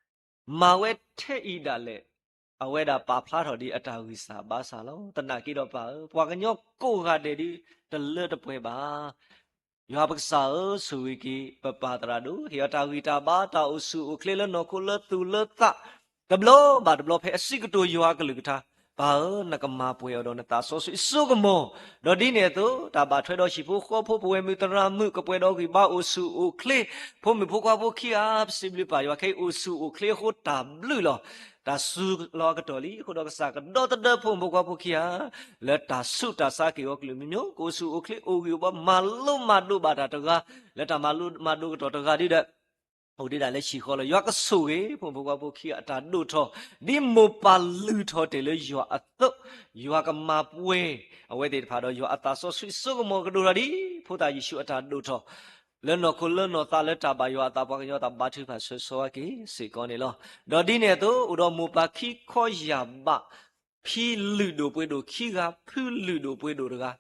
မၤဝဲထဲအံၤဒၣ်လဲာ် အဝဲဒၣ်ပာ်ဖျါထီၣ်ဒံးအတၢ်ဂံၢ်စၢ်ဘါစၢ်လီၤ. သနာ်က့ဒီးပၢ်ဧၢ, ပှၤကညီကိးဂၤဒဲးဒ်တလၢတပှဲၤဘၣ် ယွၤပကစၢ်ဧၢ, ဆိၣ်ဂ့ၤက့ၤပပၢ်သရၣ်ဒိၣ်, ဟ့ၣ်အီၤတၢ်ဂံၢ်တၢ်ဘါတၢ်အိၣ်ဆူၣ်အိၣ်ချ့လၢနီၢ်ခိလၢသူၣ်လၢသး, တဘျီဘၣ်တဘျီဖဲအစံးကတိၤယွၤအကလုၢ်ကထါ, ပၢ်ဧၢ, နကမၤပှဲၤအီၤဒီးနသးစီဆှံအစိကမီၤ, ဒီးဒ်န့ၣ်အသိး တၢ်ဘၣ်ထွဲဒီးဟံၣ်ဖိဃီဖိ ပဝဲမုၣ်သရၣ်မုၣ် ကပှဲၤဒီးဂံၢ်ဘါအိၣ်ဆူၣ်အိၣ်ချ့, ဖိမုၣ်ဖိခွါဖိခံဂၤ ပစံးဘျုးပၢ်ယွၤခဲအံၤအိၣ်ဆူၣ်အိၣ်ချ့အဃိတၢ်ဘျုးလီၤ. တၢ်စူၤလီၤအကတီၢ်လံ. အဃိဒီးကစၢ်ကဒီသဒၢဖိမုၣ်ဖိခွါဖိခံဂၤ လၢတၢ်ဆူးတၢ်ဆါက့ၤအီၤကလုာ်မံၤမံၤ, ကအိၣ်ဆူၣ်အိၣ်ချ့အိၣ်ဂံၢ်အိၣ်ဘါ မၤလိမၤဒိးဘၣ်တၢ်တဂၤ, လၢတၢ်မၤလိမၤဒိးကတီၢ်တဂၤဒ်ဒီး အိၣ်ဒံးဒၣ်လၢဟံၣ်ဃီလီၤ. ယွၤကဆိၣ်ဂ့ၤဖိမုၣ်ဖိခွါဖိခံဂၤအတၢ်ဒိၣ်ထီၣ်, ဒ်မိၢ်ပၢ်လုၢ်ထီၣ်တ့ၢ်လၢယွၤအသိး, ယွၤကမၤပှဲၤ အဝဲသ့ၣ်တဖၣ်ဒီး ယွၤအသးစီဆှံစိကမီၤကဒိၣ်ထီၣ်ဒ် ဖိသၣ်ယ့ၣ်ၡူးအတၢ်ဒိၣ်ထီၣ် လၢနီၢ်ခိလၢနီၢ်သးလၢတၢ်ဘၣ်ယွၤအသးပှၤကညီအသး ဘါထုကဖၣ်ဆၢဂ့ၤဆၢဝါက့ၤစ့ၢ်ကီးန့ၣ်လီၤ. ဒီးဒ်န့ၣ်အသိး အိၣ်ဒီးမိၢ်ပၢ်ခံခီယၢ်ဘး, ဖံလုၢ်ဒိၣ်ပှ့ၤဒိၣ်ခံဂၤ, ဖုလုၢ်ဒိၣ်ပှ့ၤဒိၣ်တဂၤ,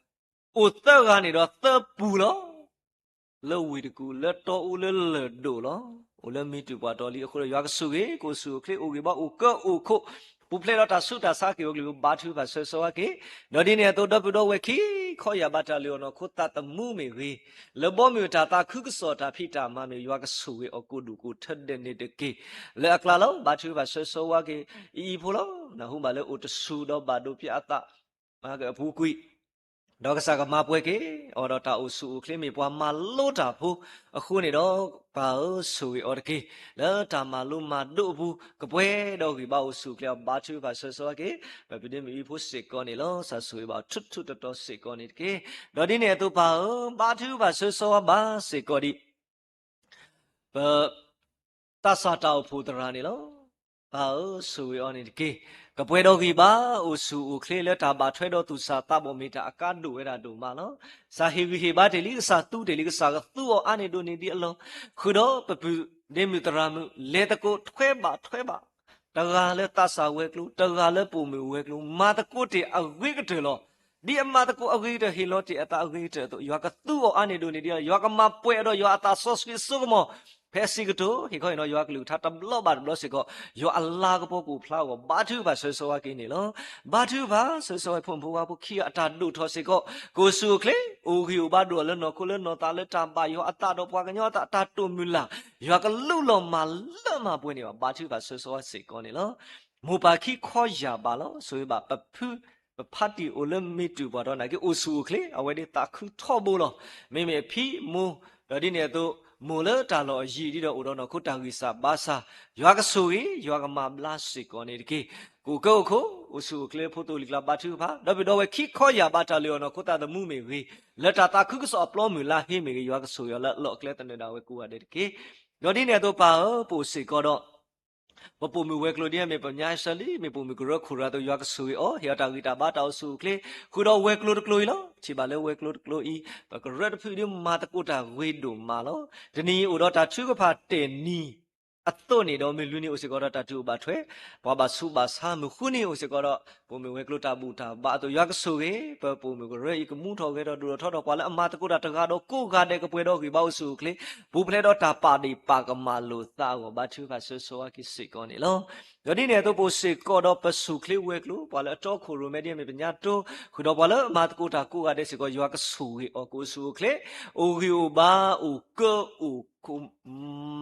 အိၣ်သၢဂၤန့ၣ်ဒီးသၢပူၤလီၤ. လၢဝ့ၢ်တကူၣ် လၢတီအူလၢလၢၢ်ဒိၣ်လီၤ. အိၣ်လၢမံၤတူာ်ပှၤတီၤလံအဃိဒီး ယွၤကဆိၣ်ဂ့ၤ ကအိၣ်ဆူၣ်အိၣ်ချ့အိၣ်ဂံၢ်ဘါအိၣ်ကၢအိၣ်ခိၣ်, ပူၤဖျဲးဒီးတၢ်ဆူးတၢ်ဆါက့ၤအီၤကလုာ် ဘါထုကဖၣ်ဆၢဂ့ၤဆၢဝါက့ၤ. ဒီးဒ်န့ၣ်အသိး ဒီပုၢ်ဒီဝဲၢ်ခံခီယၢ်ဘး တၢ်လုၢ်အီၣ်နီၢ်ခိသးသမူမ့ၢ်ဂ့ၤ, လၢဘီမုၢ်အတၢ်သးခုကစီၣ်တၢ်ဖံးတၢ်မၤမ့ၢ်ဂ့ၤ ယွၤကဆိၣ်ဂ့ၤအီၤကိးဒူၣ်ကိးထၢဒဲးန့ၣ်တက့ၢ်. လၢအကျါလီၤ ဘါထုကဖၣ်ဆၢဂ့ၤဆၢဝါက့ၤ အံၤအံၤဖိလီၤ. နၢ်ဟူဘၣ်လၢအိၣ်တဆူၣ်ဒီးဘၣ်ဒိဖျဲးအသး အပူၤကွံာ် ဒီးကစၢ်ကမၤပှဲၤက့ၤအီၤဒီးတၢ်အိၣ်ဆူၣ်အိၣ်ချ့ မ့ၢ်ပှၤမၤလိတၢ်ဖိအဃိန့ၣ်ဒီး ပၢ်ဧၢ ဆိၣ်ဂ့ၤအီၤတက့ၢ်. လၢတၢ်မၤလိမၤဒိးအပူၤ ကပှဲၤဒီးဂံၢ်ဘါအိၣ်ဆူၣ်အိၣ်ချ့အီၤ ဘါထုကဖၣ်ဆၢဂ့ၤဆၢဝါက့ၤ. ပပုၢ်ဒ့မုၣ်အံၤဖိစ့ၢ်ကီးန့ၣ်လီၤ. ကစၢ်ဆိၣ်ဂ့ၤဘၣ်အီၤထူထူတီတီစ့ၢ်ကီးန့ၣ်တက့ၢ်. ဒီးဒ်န့ၣ်အသိး ပၢ်ဧၢ ဘါထုကဖၣ်ဆၢဂ့ၤဆၢဝါဘၣ်စ့ၢ်ကီးဒံး ပ သးစၢ်တၢ်အိၣ်ဖှိၣ်သရၣ်န့ၣ်လီၤ. ပၢ်ဧၢ ဆိၣ်ဂ့ၤအီၤန့ၣ်တက့ၢ်. ကပှဲၤဒီးဂံၢ်ဘါအိၣ်ဆူၣ်အိၣ်ချ့လၢတၢ်ဘၣ်ထွဲဒီးသူၣ်စၢ်သးဘီၣ် မ့ၢ်တၢ်အကါဒိၣ်ဝဲဒၣ်ဒိၣ်မးလီၤ. ကစၢ်ဟ့ၣ်ဂံၢ်ဟ့ၣ်ဘါတ့ၢ်လံ, ကစၢ်သူတ့ၢ်လံ, ကစၢ်ကသူအီၤအါန့ၢ်ဒိၣ်န့ၢ်ဒံးအလီၢ်, ဃုာ်ဒီးပပုၢ်ဒ့မုၣ်သရၣ်မုၣ် လဲၤသကိးထွဲဘၣ်ထွဲဘၣ်, တဂၤလၢသးစၢ်ဝဲၤကျိၤ, တဂၤလၢပိာ်မုၣ်ဝဲၤကျိၤ, မၤသကိးတ့ၢ်အဂ့ၤကတၢၢ်လီၤ. ဒ်အမၤသကိးအဂ့ၤကတၢၢ် ဟ့ၣ်လီၤတ့ၢ်အသးအဂ့ၤကတၢၢ်အသိး ယွၤကသူအီၤအါန့ၢ်ဒိၣ်န့ၢ်ဒံးအလီၢ်, ယွၤကမၤပှဲၤအီၤဒီးယွၤအသးစီဆှံအစိကမီၤ ဖဲအဆံးကတိၤ ဟ့ၣ်ခီဟ့ၣ်နီၤယွၤကလုၢ်ကထါတဘျီဘၣ်တဘျီစ့ၢ်ကီး, ယွၤအလၤကပီၤကအိၣ်ဖျါအဂီၢ် ဘါထုကဖၣ်ဆၢဂ့ၤဆၢဝါက့ၤန့ၣ်လီၤ. ဘါထုကဖၣ်ဆၢဂ့ၤဆၢဝါ ဖိမုၣ်ဖိခွါဖိခံဂၤအတၢ်ဒိၣ်ထီၣ်စ့ၢ်ကီး ကအိၣ်ဆူၣ်အိၣ်ချ့ အိၣ်ဂံၢ်အိၣ်ဘါဒိၣ်လၢနီၢ်ခိလၢနီၢ်သးလၢတၢ်ဘၣ်ယွၤအသးဒီး ပှၤကညီအသး တၢ်တိာ်မုၢ်လၢ်, ယွၤကလူလီၤမၤလၢမၤပှဲၤန့ၢ်ဘၣ် ဘါထုကဖၣ်ဆၢဂ့ၤဆၢဝါစ့ၢ်ကီးန့ၣ်လီၤ. မိၢ်ပၢ်ခံခီယၢ်ဘးလီၤ. ဆိၣ်ဂ့ၤဘၣ်ပဖု ပဖါတံၢ်အိၣ်လၢမံၤတူာ်ပှၤတီၤနာ်က့ အိၣ်ဆူၣ်အိၣ်ချ့ အဝဲဒၣ်သးခုထီဘိလီၤ. မ့မ့ၢ်အဖံမိၢ် ဒီးဒ်န့ၣ်အသိး မိၢ်လၢတၢ်လီၢ်အယံၤဒ်ဒီးအိၣ်ဒီးနီၢ်ခိတၢ်ဂံၢ်စၢ်ဘါစၢ်, ယွၤကဆိၣ်ဂ့ၤ ယွၤကမၤဘျါစ့ၢ်ကီးန့ၣ်တက့ၢ်. ကအိၣ်ကၢအိၣ်ခိၣ် အိၣ်ဆူၣ်အိၣ်ချ့ ဖိသိၣ်လံၤကျါ ဘါထုကဖၣ်, ဒီပုၢ်ဒီဝဲၢ်ခံခီယၢ်ဘး တၢ်လုၢ်အီၣ်နီၢ်ခိသးသမူမ့ၢ်ဂ့ၤ, လၢတၢ်သးခုကစီၣ်အပျီမုၢ်လါဟ့မ့ၢ်ဂ့ၤ, ယွၤကဆိၣ်ဂ့ၤအီၤလၢအလီၢ်အကျဲ သနၢၣ်ဒၣ်ဝဲကိးဂၤဒဲးတက့ၢ်. ဒီးဒ်န့ၣ်အသိး ပၢ်ဧၢ ပအိၣ်စ့ၢ်ကီးဒီး ပပိာ်မုၣ်ဝဲၤကျိၤဒ်အမ့ၢ် ပညါစၢလံ မ့ၢ်ပိာ်မုၣ်ကရၢခိၣ်ရၤအသိး ယွၤကဆိၣ်ဂ့ၤအီၤ ဟ့ၣ်အီၤတၢ်ဂံၢ်တၢ်ဘါတၢ်အိၣ်ဆူၣ်အိၣ်ချ့, ဃုာ်ဒီးဝဲၤကျိၤတကျိၤအံၤလီၤ. ထံၣ်ဘၣ်လၢဝဲၤကျိၤတကျိၤအံၤ ပကရၢတဖုဒ်မၤသကိးတၢ်ဂ့ၤဒိၣ်မးလီၤ. တနံၤအံၤအိၣ်ဒီးတၢ်ထုကဖၣ်တဲာ်နံၤ အသိးန့ၣ်ဒီး မုၢ်လွံၢ်နံၤအိၣ်စ့ၢ်ကီးဒီးတၢ်တူၢ်ဘၣ်ထွဲ, ပှၤဘၣ်ဆူးဘၣ်ဆါ, မုၢ်ဃုနံၤအိၣ်စ့ၢ်ကီးဒီး ပိာ်မုၣ်ဝဲၤကျိၤတၢ်ဘူၣ်တၢ်ဘါအသိး ယွၤကဆိၣ်ဂ့ၤ ပပိာ်မုၣ်ကရၢအံၤ ကမူထီၣ်ဂဲၤထီၣ်ဒိၣ်ထီၣ်ထီထီၣ် ပှၤလၢအမၤသကိးတၢ်တဂၤဒီးကိးဂၤဒဲး ကပှဲၤဒီးဂံၢ်ဘါအိၣ်ဆူၣ်အိၣ်ချ့, ပူၤဖျဲးဒီးတၢ်ပာ်ဒ့ၣ်ပာ်ကမၣ်လိာ်သးအဂီၢ် ဘါထုကဖၣ်ဆၢဂ့ၤဆၢဝါက့ၤစ့ၢ်ကီးန့ၣ်လီၤ. ဒီးဒ်န့ၣ်အသိး ပအိၣ်စ့ၢ်ကီးဒီးပဆူၣ်ချ့ဝဲၤကျိၤ ပှၤလၢအတီခိၣ်ရိၣ်မဲဒ်အမ့ၢ် ပညါတိ, ဃုာ်ဒီးပှၤလၢအမၤသကိးတၢ်ကိးဂၤဒဲးစ့ၢ်ကီး ယွၤကဆိၣ်ဂ့ၤအီၤ ကအိၣ်ဆူၣ်အိၣ်ချ့, အိၣ်ဂံၢ်အိၣ်ဘါ အိၣ်ကၢအိၣ်ခိၣ်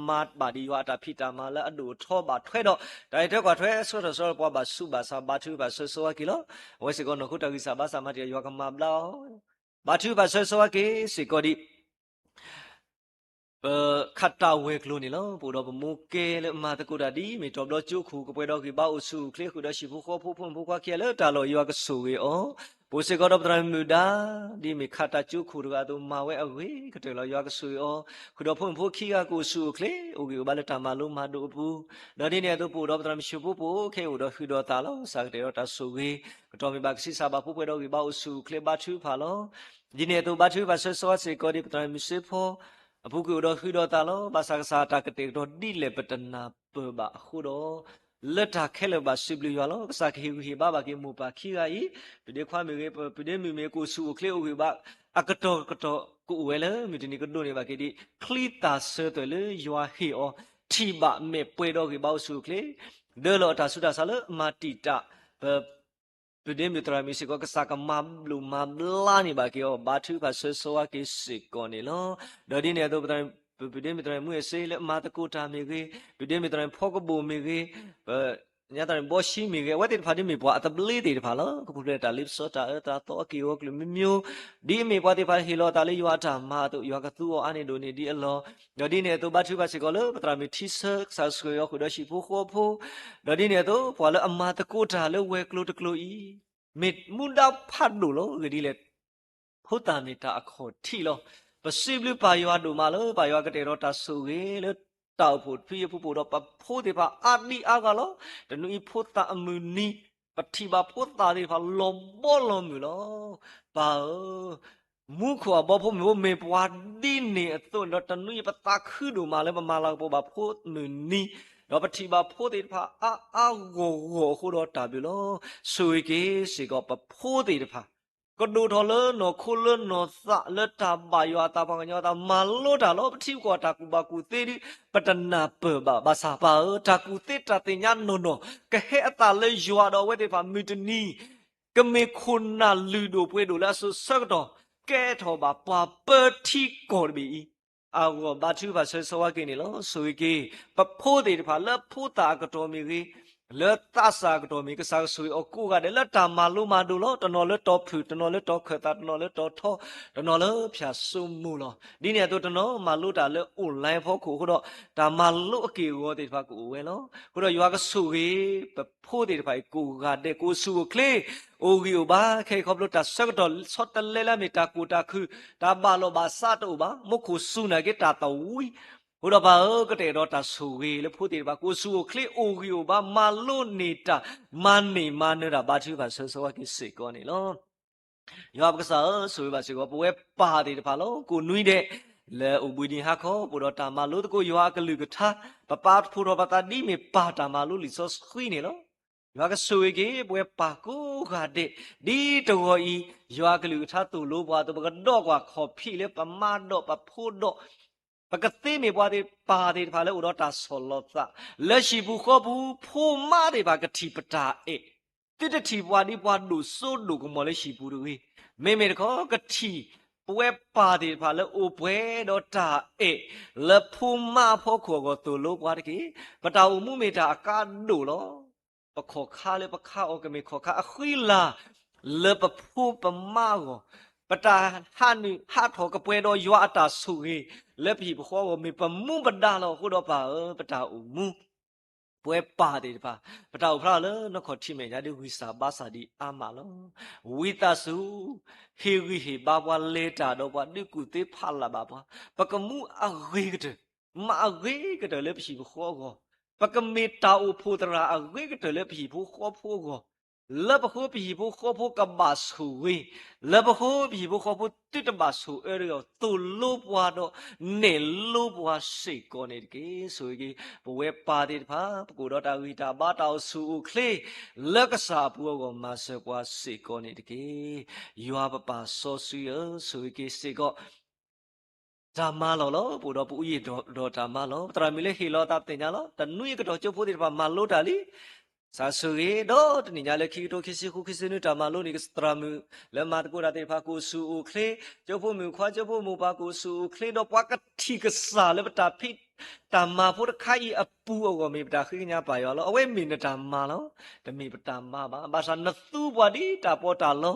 မၤဘၣ်ဒ်ယွၤအတၢ်ဖံးတၢ်မၤလၢအဒိၣ်အထီဘၣ်ထွဲဒီး တၢ်အဲၣ်ထွဲကွၢ်ထွဲ ဆၢထီၣ်ဆၢထီၣ် ပှၤဘၣ်ဆူးဘၣ်ဆါ ဘါထုကဖၣ်ဆၢဂ့ၤဆၢဝါက့ၤလီၤ. အဝဲစ့ၢ်ကီး နီၢ်ခိတၢ်ဂံၢ်စၢ်ဘါစၢ်မၤတ့ၢ် ယွၤကမၤဘျါအီၤ ဘါထုကဖၣ်ဆၢဂ့ၤဆၢဝါက့ၤစ့ၢ်ကီးဒံး ပခးတၢ်ဝဲၤကျိၤန့ၣ်လီၤ. ပအိၣ်ဒီးပမိၢ်ကဲလၢအမၤသကိးတၢ်ဒ်အမ့ၢ် တီၤဘျီကၠိခိၣ် ကပှဲၤဒီးဂံၢ်ဘါအိၣ်ဆူၣ်အိၣ်ချ့ ဃုာ်ဒီးဟံၣ်ဖိဃီဖိ ဖိမုၣ်ဖိခွါခံဂၤလၢတၢ်လီၢ် ယွၤကဆိၣ်ဂ့ၤအီၤ, ပအိၣ်စ့ၢ်ကီးဒီးပသရၣ်မုၣ်မုၣ်ဒါ ဒ်အမ့ၢ်ခးတၢ်ကၠိခိၣ်တဂၤအသိး မၤဝဲအဂ့ၤကတၢၢ်လီၤ ယွၤကဆိၣ်ဂ့ၤအီၤ, ဃုာ်ဒီးဖိမုၣ်ဖိခံဂၤ ကအိၣ်ဆူၣ်အိၣ်ချ့ အိၣ်ဂံၢ်အိၣ်ဘါလၢတၢ်မၤလိမၤဒိးအပူၤ, ဒီးဒ်န့ၣ်အသိး ပအိၣ်ဒီးပသရၣ်မုၣ်ဆံၣ်ဖိပိာ် ခဲအံၤအိၣ်ဒီးဟုၣ်ဒီးသးလီၤ. ကစၢ်ကတဲာ်ဒီးတၢ်ဆိၣ်ဂ့ၤ ကတီၢ်မ့ၢ်ဘၣ်ကဆံးစၢ်ဘၣ် ပူၤဖျဲးဒီးဂံၢ်ဘါအိၣ်ဆူၣ်အိၣ်ချ့ ဘါထုကဖၣ်လီၤ. ဒ်န့ၣ်အသိး ဘါထုကဖၣ်ဆၢဂ့ၤဆၢဝါစ့ၢ်ကီးဒံး ပသရၣ်မုၣ်စ့ဖိ အပူၤကွံာ်အိၣ်ဒီးဟုၣ်ဒီးသးလီၤ. ဘၣ်ဆၣ်ကစၢ်အတၢ်ကတဲာ်ကတီၤဒ်လဲၣ် ပတနၢ်ပၢၢ်ဘၣ်အဃိဒီး လၢတၢ်ခဲလၢာ်ဘၣ်စံးဘျုးယွၤလီၤ. ကစၢ်ကဟ့ၣ်ဂံၢ်ဟ့ၣ်ဘါဘၣ်က့ၤမိၢ်ပၢ်ခံဂၤအံၤ, ပဒ့ခွါမ့ၢ်ဂ့ၤ, ပဒ့မုၣ်မ့ၢ် ကအိၣ်ဆူၣ်အိၣ်ချ့အိၣ်ဂံၢ်ဘါ အကတီၢ်ကတီၢ်ကအိၣ်ဝဲလၢ မုၢ်တနံၤကဒိးန့ၢ်ဘၣ်က့ၤဒံး ချံသၣ်ဆၢသွဲၣ်လၢယွၤဟ့ၣ်အီၤ ထံၣ်ဘၣ်မဲာ်ပှဲၤဒီးဂံၢ်ဘါအိၣ်ဆူၣ်အိၣ်ချ့, ဒၢလီၤအတၢ်ဆူးတၢ်ဆါလၢအမၤတံာ်တာ် ပ ပဒ့မုၣ်သရၣ်မုၣ်စ့ၢ်ကီး ကစၢ်ကမၤဘျုးမၤဘျါန့ၢ်ဘၣ်က့ၤအီၤ ဘါထုကဖၣ်ဆၢဂ့ၤဆၢဝါက့ၤစ့ၢ်ကီးန့ၣ်လီၤ. ဒီးဒ်န့ၣ်အသိး ပဒ့မုၣ်သရၣ်မုၣ်အ့စ့လၢအမၤသကိးတၢ်မ့ၢ်ဂ့ၤ, ပဒ့မုၣ်သရၣ်မုၣ်ဖီကဘိၣ်မ့ၢ်ဂ့ၤ, ပ ညါတၢ်န့ၣ် ဘီၣ်ဆံမ့ၢ်ဂ့ၤ, အဝဲသ့ၣ်တဖၣ်ဒ်မ့ၢ်ပှၤအသဘျ့သ့ၣ်တဖၣ်လီၤ. ကပူၤဖျဲးတၢ်လ့ပစီတၢ်အၢတၢ်သီအက့ၢ်အဂီၤကလုာ်မ့ၢ်မ့ၢ်, ဒ်အမ့ၢ်ပှၤသ့ၣ်တဖၣ်ဟ့ၣ်လီၤအသးလၢယွၤအတၢ်မၤအသိး ယွၤကသူအီၤအါန့ၢ်ဒိၣ်န့ၢ်ဒ်အလီၢ်, ဒီးဒ်န့ၣ်အသိး ဘါထုကဖၣ်စ့ၢ်ကီးလၢပသရၣ်မုၣ်ထံဆၢ ကစၢ်ဆိၣ်ဂ့ၤအီၤဃုာ်ဒီးဟံၣ်ဖိဃီဖိ, ဒီးဒ်န့ၣ်အသိး ပှၤလၢအမၤသကိးတၢ်လၢဝဲၤကျိၤတကျိၤအံၤ မ့ၢ်မူဒါဖးဒိၣ်လီၤ. ဂ့ၢ်ဒ်လဲၣ် ဖိသၣ်မ့ၢ်တၢ်အခီၣ်ထံးလီၤ. ပစံးဘျုးပၢ်ယွၤဒိၣ်မးလၢ ပၢ်ယွၤကတဲာ်ဒီးတၢ်ဆိၣ်ဂ့ၤလၢတၢ်အိၣ်ဖှိၣ်ဖံအပူၤ ပအိၣ်ဒီးပဖိသ့ၣ်တဖၣ်အါဒံအါဂၤလီၤ. တနွံအံၤဖိသၣ်အမုၢ်နံၤ, ပထံၣ်ဘၣ်ဖိသၣ်သ့ၣ်တဖၣ်လီၤဘီလီၤမုၢ်လီၤ. ပၢ်ဧၢ, မူခိၣ်အဘီဖိမ့ၢ်အိၣ်မ့ၢ်ပှၤဒ်န့ၣ်အသိးန့ၣ်ဒီး တနွံအံၤပသးခုဒိၣ်မးလၢပမၤလၤကပီၤဘၣ်ဖိမုၢ်နံၤ, ဒီးပထံၣ်ဘၣ်ဖိသ့ၣ်တဖၣ်အါအါဂီၢ်ဂီၢ်အဃိဒီးတၢ်ဘျုးလီၤ. ဆိၣ်ဂ့ၤက့ၤစ့ၢ်ကီးပဖိသ့ၣ်တဖၣ် ကဒိၣ်ထီၣ်လၢနီၢ်ခိလၢနီၢ်သး လၢတၢ်ဘၣ်ယွၤအသး ပှၤကညီအသး မၤလိတၢ်လီၤ. ပထံပကီၢ်တၢ်ကူၣ်ဘၣ်ကူၣ်သ့ဒီး ပတနၢ်ပၢၢ်ဘၣ်. ဘၣ်ဆၣ်ပၢ်ဧၢ, တၢ်ကူၣ်သ့တၢ်သ့ၣ်ညါနီၢ်နီၢ် ကဟဲအသးလၢယွၤဒီးအဝဲသ့ၣ်တဖၣ်မုၢ်တနံၤ ကမ့ၢ်ခိၣ်နၢ်လုၢ်ဒိၣ်ပှ့ၤဒိၣ်လၢအစိၤဆၢကတီၢ် ကဲထီၣ်ဘၣ်ပှၤပၢထံကီၢ်တဘ့ၣ်အံၤ အဂီၢ်ဘါထုကဖၣ်ဆၢဂ့ၤဆၢဝါက့ၤန့ၣ်လီၤ. ဆိၣ်ဂ့ၤက့ၤ ပဖိသ့ၣ်တဖၣ်လၢဖိသၣ်အကတီၢ်မ့ၢ်ဂ့ၤ, လၢသးစၢ်အကတီၢ်မ့ၢ်ဂ့ၤ, ကစၢ်ကဆိၣ်ဂ့ၤအီၤကိးဂၤဒဲး လၢတၢ်မၤလိမၤဒိးလီၤ. တနီၤလၢတီၤဖုၣ်, တနီၤလၢတီၤခၢၣ်သး, တနီၤလၢတီၤထီ, တနီၤလၢဖၠၣ်စိမိၤလီၤ. ဒ်န့ၣ်အသိးတနီၤမၤလိတၢ်လၢ online ဖီခိၣ်အဃိဒီး တၢ်မၤလိအက့ၢ်အဂီၤသ့ၣ်တဖၣ်ကအိၣ်ဝဲလီၤ. အဃိဒီးယွၤကဆိၣ်ဂ့ၤ ပဖိသ့ၣ်တဖၣ်အံၤကိးဂၤဒဲး ကအိၣ်ဆူၣ်အိၣ်ချ့ အိၣ်ဂံၢ်အိၣ်ဘါ ခဲအံၤခီဖျိတၢ်ဆၢကတီၢ်ဆီတလဲလၢအမ့ၢ်တၢ်ကူၣ်တၢ်ခုၣ် တၢ်ဘၣ်လိာ်ဘၣ်စးတအိၣ်ဘၣ်. မူခိၣ်စူၤနာ်က့တၢ်သဝံ အဃိဒီးပၢ်ဧၢ, ကတဲာ်ကတီၤတၢ်ဆိၣ်ဂ့ၤလၢဖိသ့ၣ်တဖၣ် ကအိၣ်ဆူၣ်အိၣ်ချ့ အိၣ်ဂံၢ်အိၣ်ဘါ မၤလိန့ၢ်တၢ် မၤန့ၢ်မၤနၢၤတၢ် ဘါထုကဖၣ်ဆၢဂ့ၤဆၢဝါက့ၤစ့ၢ်ကီးန့ၣ်လီၤ. ယွၤပကစၢ်ဧၢ, ဆိၣ်ဂ့ၤဘၣ်စ့ၢ်ကီး ပဝဲပၢ်သ့ၣ်တဖၣ်လီၤ. ကိးနွံဒဲး လၢအိၣ်ဘှံးနံၤဟါခီ ပအိၣ်ဒီးတၢ်မၤလိသကိးယွၤအကလုၢ်ကထါ, ပပာ်ဖှိၣ်ထီၣ်ပသးဒ်မ့ၢ်ပၢ်တၢ်မၤလိလံာ်စီဆှံန့ၣ်လီၤ. ယွၤကဆိၣ်ဂ့ၤက့ၤ ပဝဲပၢ်ကိးဂၤဒဲး, ဒ်တဂီၤအံၤ ယွၤအကလုၢ်ကထါသိၣ်လိပှၤအသိး ပကဒီးကွၢ်ခီၣ်ဖံးလၢပမါဒီးပဖိဒီး ပကသ့မ့ၢ်ပှၤသ့ၣ်ပၢ်သ့ၣ်တဖၣ်လၢအိၣ်ဒီးတၢ်ဆီၣ်လီၤသး, လၢဟံၣ်ပူၤဃီပူၤ ဖိမါသ့ၣ်တဖၣ်ကထံၣ်ပတၢ်အဲၣ်, သုတထံၣ်ပှၤဒ်ပှၤဒိၣ်စိဒိၣ်ကမီၤလၢဟံၣ်ပူၤတဂ့ၤ. မ့မ့ၢ်တခီ ကထံၣ်ပဝဲပၢ်သ့ၣ်တဖၣ်လၢအိၣ်ပှဲၤဒီးတၢ်အဲၣ် လၢဖိမါအဖီခိၣ်အဂီၢ်သိၣ်လိပှၤတက့ၢ်. ပတၢ်အိၣ်မူမ့ၢ်တၢ်အကါဒိၣ်လီၤ. ပခီၣ်ခါလၢပခါအီၤကမ့ၢ်ခီၣ်ခါအဃံလၤ လၢပဖိပမါအဂီၢ်, ပတၢ်ဟးနုာ်ဟးထီၣ်ကပှဲၤဒီးယွၤအတၢ်ဆိၣ်ဂ့ၤ လၢပဟံၣ်ပဃီအဂီၢ် မ့ၢ်ပမူပဒါလီၤ. အဃိဒီးပၢ်ဧၢ, ပတၢ်အိၣ်မူ ပဝဲပၢ်သ့ၣ်တဖၣ် ပတၢ်အိၣ်ဖျါလၢနီၢ်ခီၣ်ထံးမဲာ်ညါဒ်ဝံသးစူၤဘါစၢ်ဒံးအါမးလီၤ. ဝံသးစူၤ ဟ့ၣ်ဂံၢ်ဟ့ၣ်ဘါပှၤ လဲၤတၢ်ဒီးပှၤ ဒုးကူၣ်သ့ဖးလၢ်ဘၣ်ပှၤ, ပကမူအဂ့ၤကတၢၢ် မၤအဂ့ၤကတၢၢ်လၢပဟံၣ်ပဃီအဂီၢ်, ပကမ့ၢ်တၢ်အိၣ်ဖှိၣ်သရၣ်အဂ့ၤကတၢၢ်လၢပဟံၣ်ဖိဃီဖိအဂီၢ်, လၢပဃိပဟံၣ်ဖိဃီဖိကဘၣ်ဆိၣ်ဂ့ၤ, လၢပဃိပဟံၣ်ဖိဃီဖိသုတဘၣ်ဆိၣ်အၢတဂ့ၤ, သိၣ်လိပှၤဒီး နဲၣ်လိပှၤစ့ၢ်ကီးန့ၣ်တက့ၢ်. ဆိၣ်ဂ့ၤက့ၤ ပဝဲပၢ်သ့ၣ်တဖၣ် ပကအိၣ်ဒီးတၢ်ဂံၢ်တၢ်ဘါ တၢ်အိၣ်ဆူၣ်အိၣ်ချ့ လၢကစၢ်အပူၤအဂီၢ် မၤစၢၤပှၤစ့ၢ်ကီးန့ၣ်တက့ၢ်. ယွၤပပၢ်စီဆှံဧၢ, ဆိၣ်ဂ့ၤက့ၤစ့ၢ်ကီး တၢ်မၤလီၢ်လီၤ. ပအိၣ်ဒီးပအူယံာ်ဒီးတၢ်မၤလီၢ်, ပသရၣ်မုၣ်လၢဟ့ၣ်လီၤသးသ့ၣ်ညါလီၤ. တနွံအကတီၢ်ကၠိဖိသ့ၣ်တဖၣ်မၤလိတၢ်လံ. ကစၢ်ဆိၣ်ဂ့ၤ ဒီးတနံၣ်ညါလၢခံကထိခံဆံဃု ခံဆံနွံ တၢ်မၤလိန့ၣ် သရၣ်မုၣ်လၢမၤသကိးတၢ်သ့ၣ်တဖၣ် ကအိၣ်ဆူၣ်အိၣ်ချ့, ကၠိဖိမုၣ်ခွါ ကၠိဖိမိၢ်ပၢ် ကအိၣ်ဆူၣ်အိၣ်ချ့ ဒီးပှၤကထံၣ်ကစၢ်လၢပတၢ်ဖံးတၢ်မၤဖိတခါအံၤအပူၤအဂီၢ် မ့ၢ်ပတၢ်ဃ့ကညးပၢ်ယွၤလီၤ. အဝဲမ့ၢ်နတၢ်မၤလီၤ, တမ့ၢ်ပတၢ်မၤဘၣ်. ဘၣ်ဆၣ်နသူပှၤဒ်တၢ်ပီးတၢ်လီ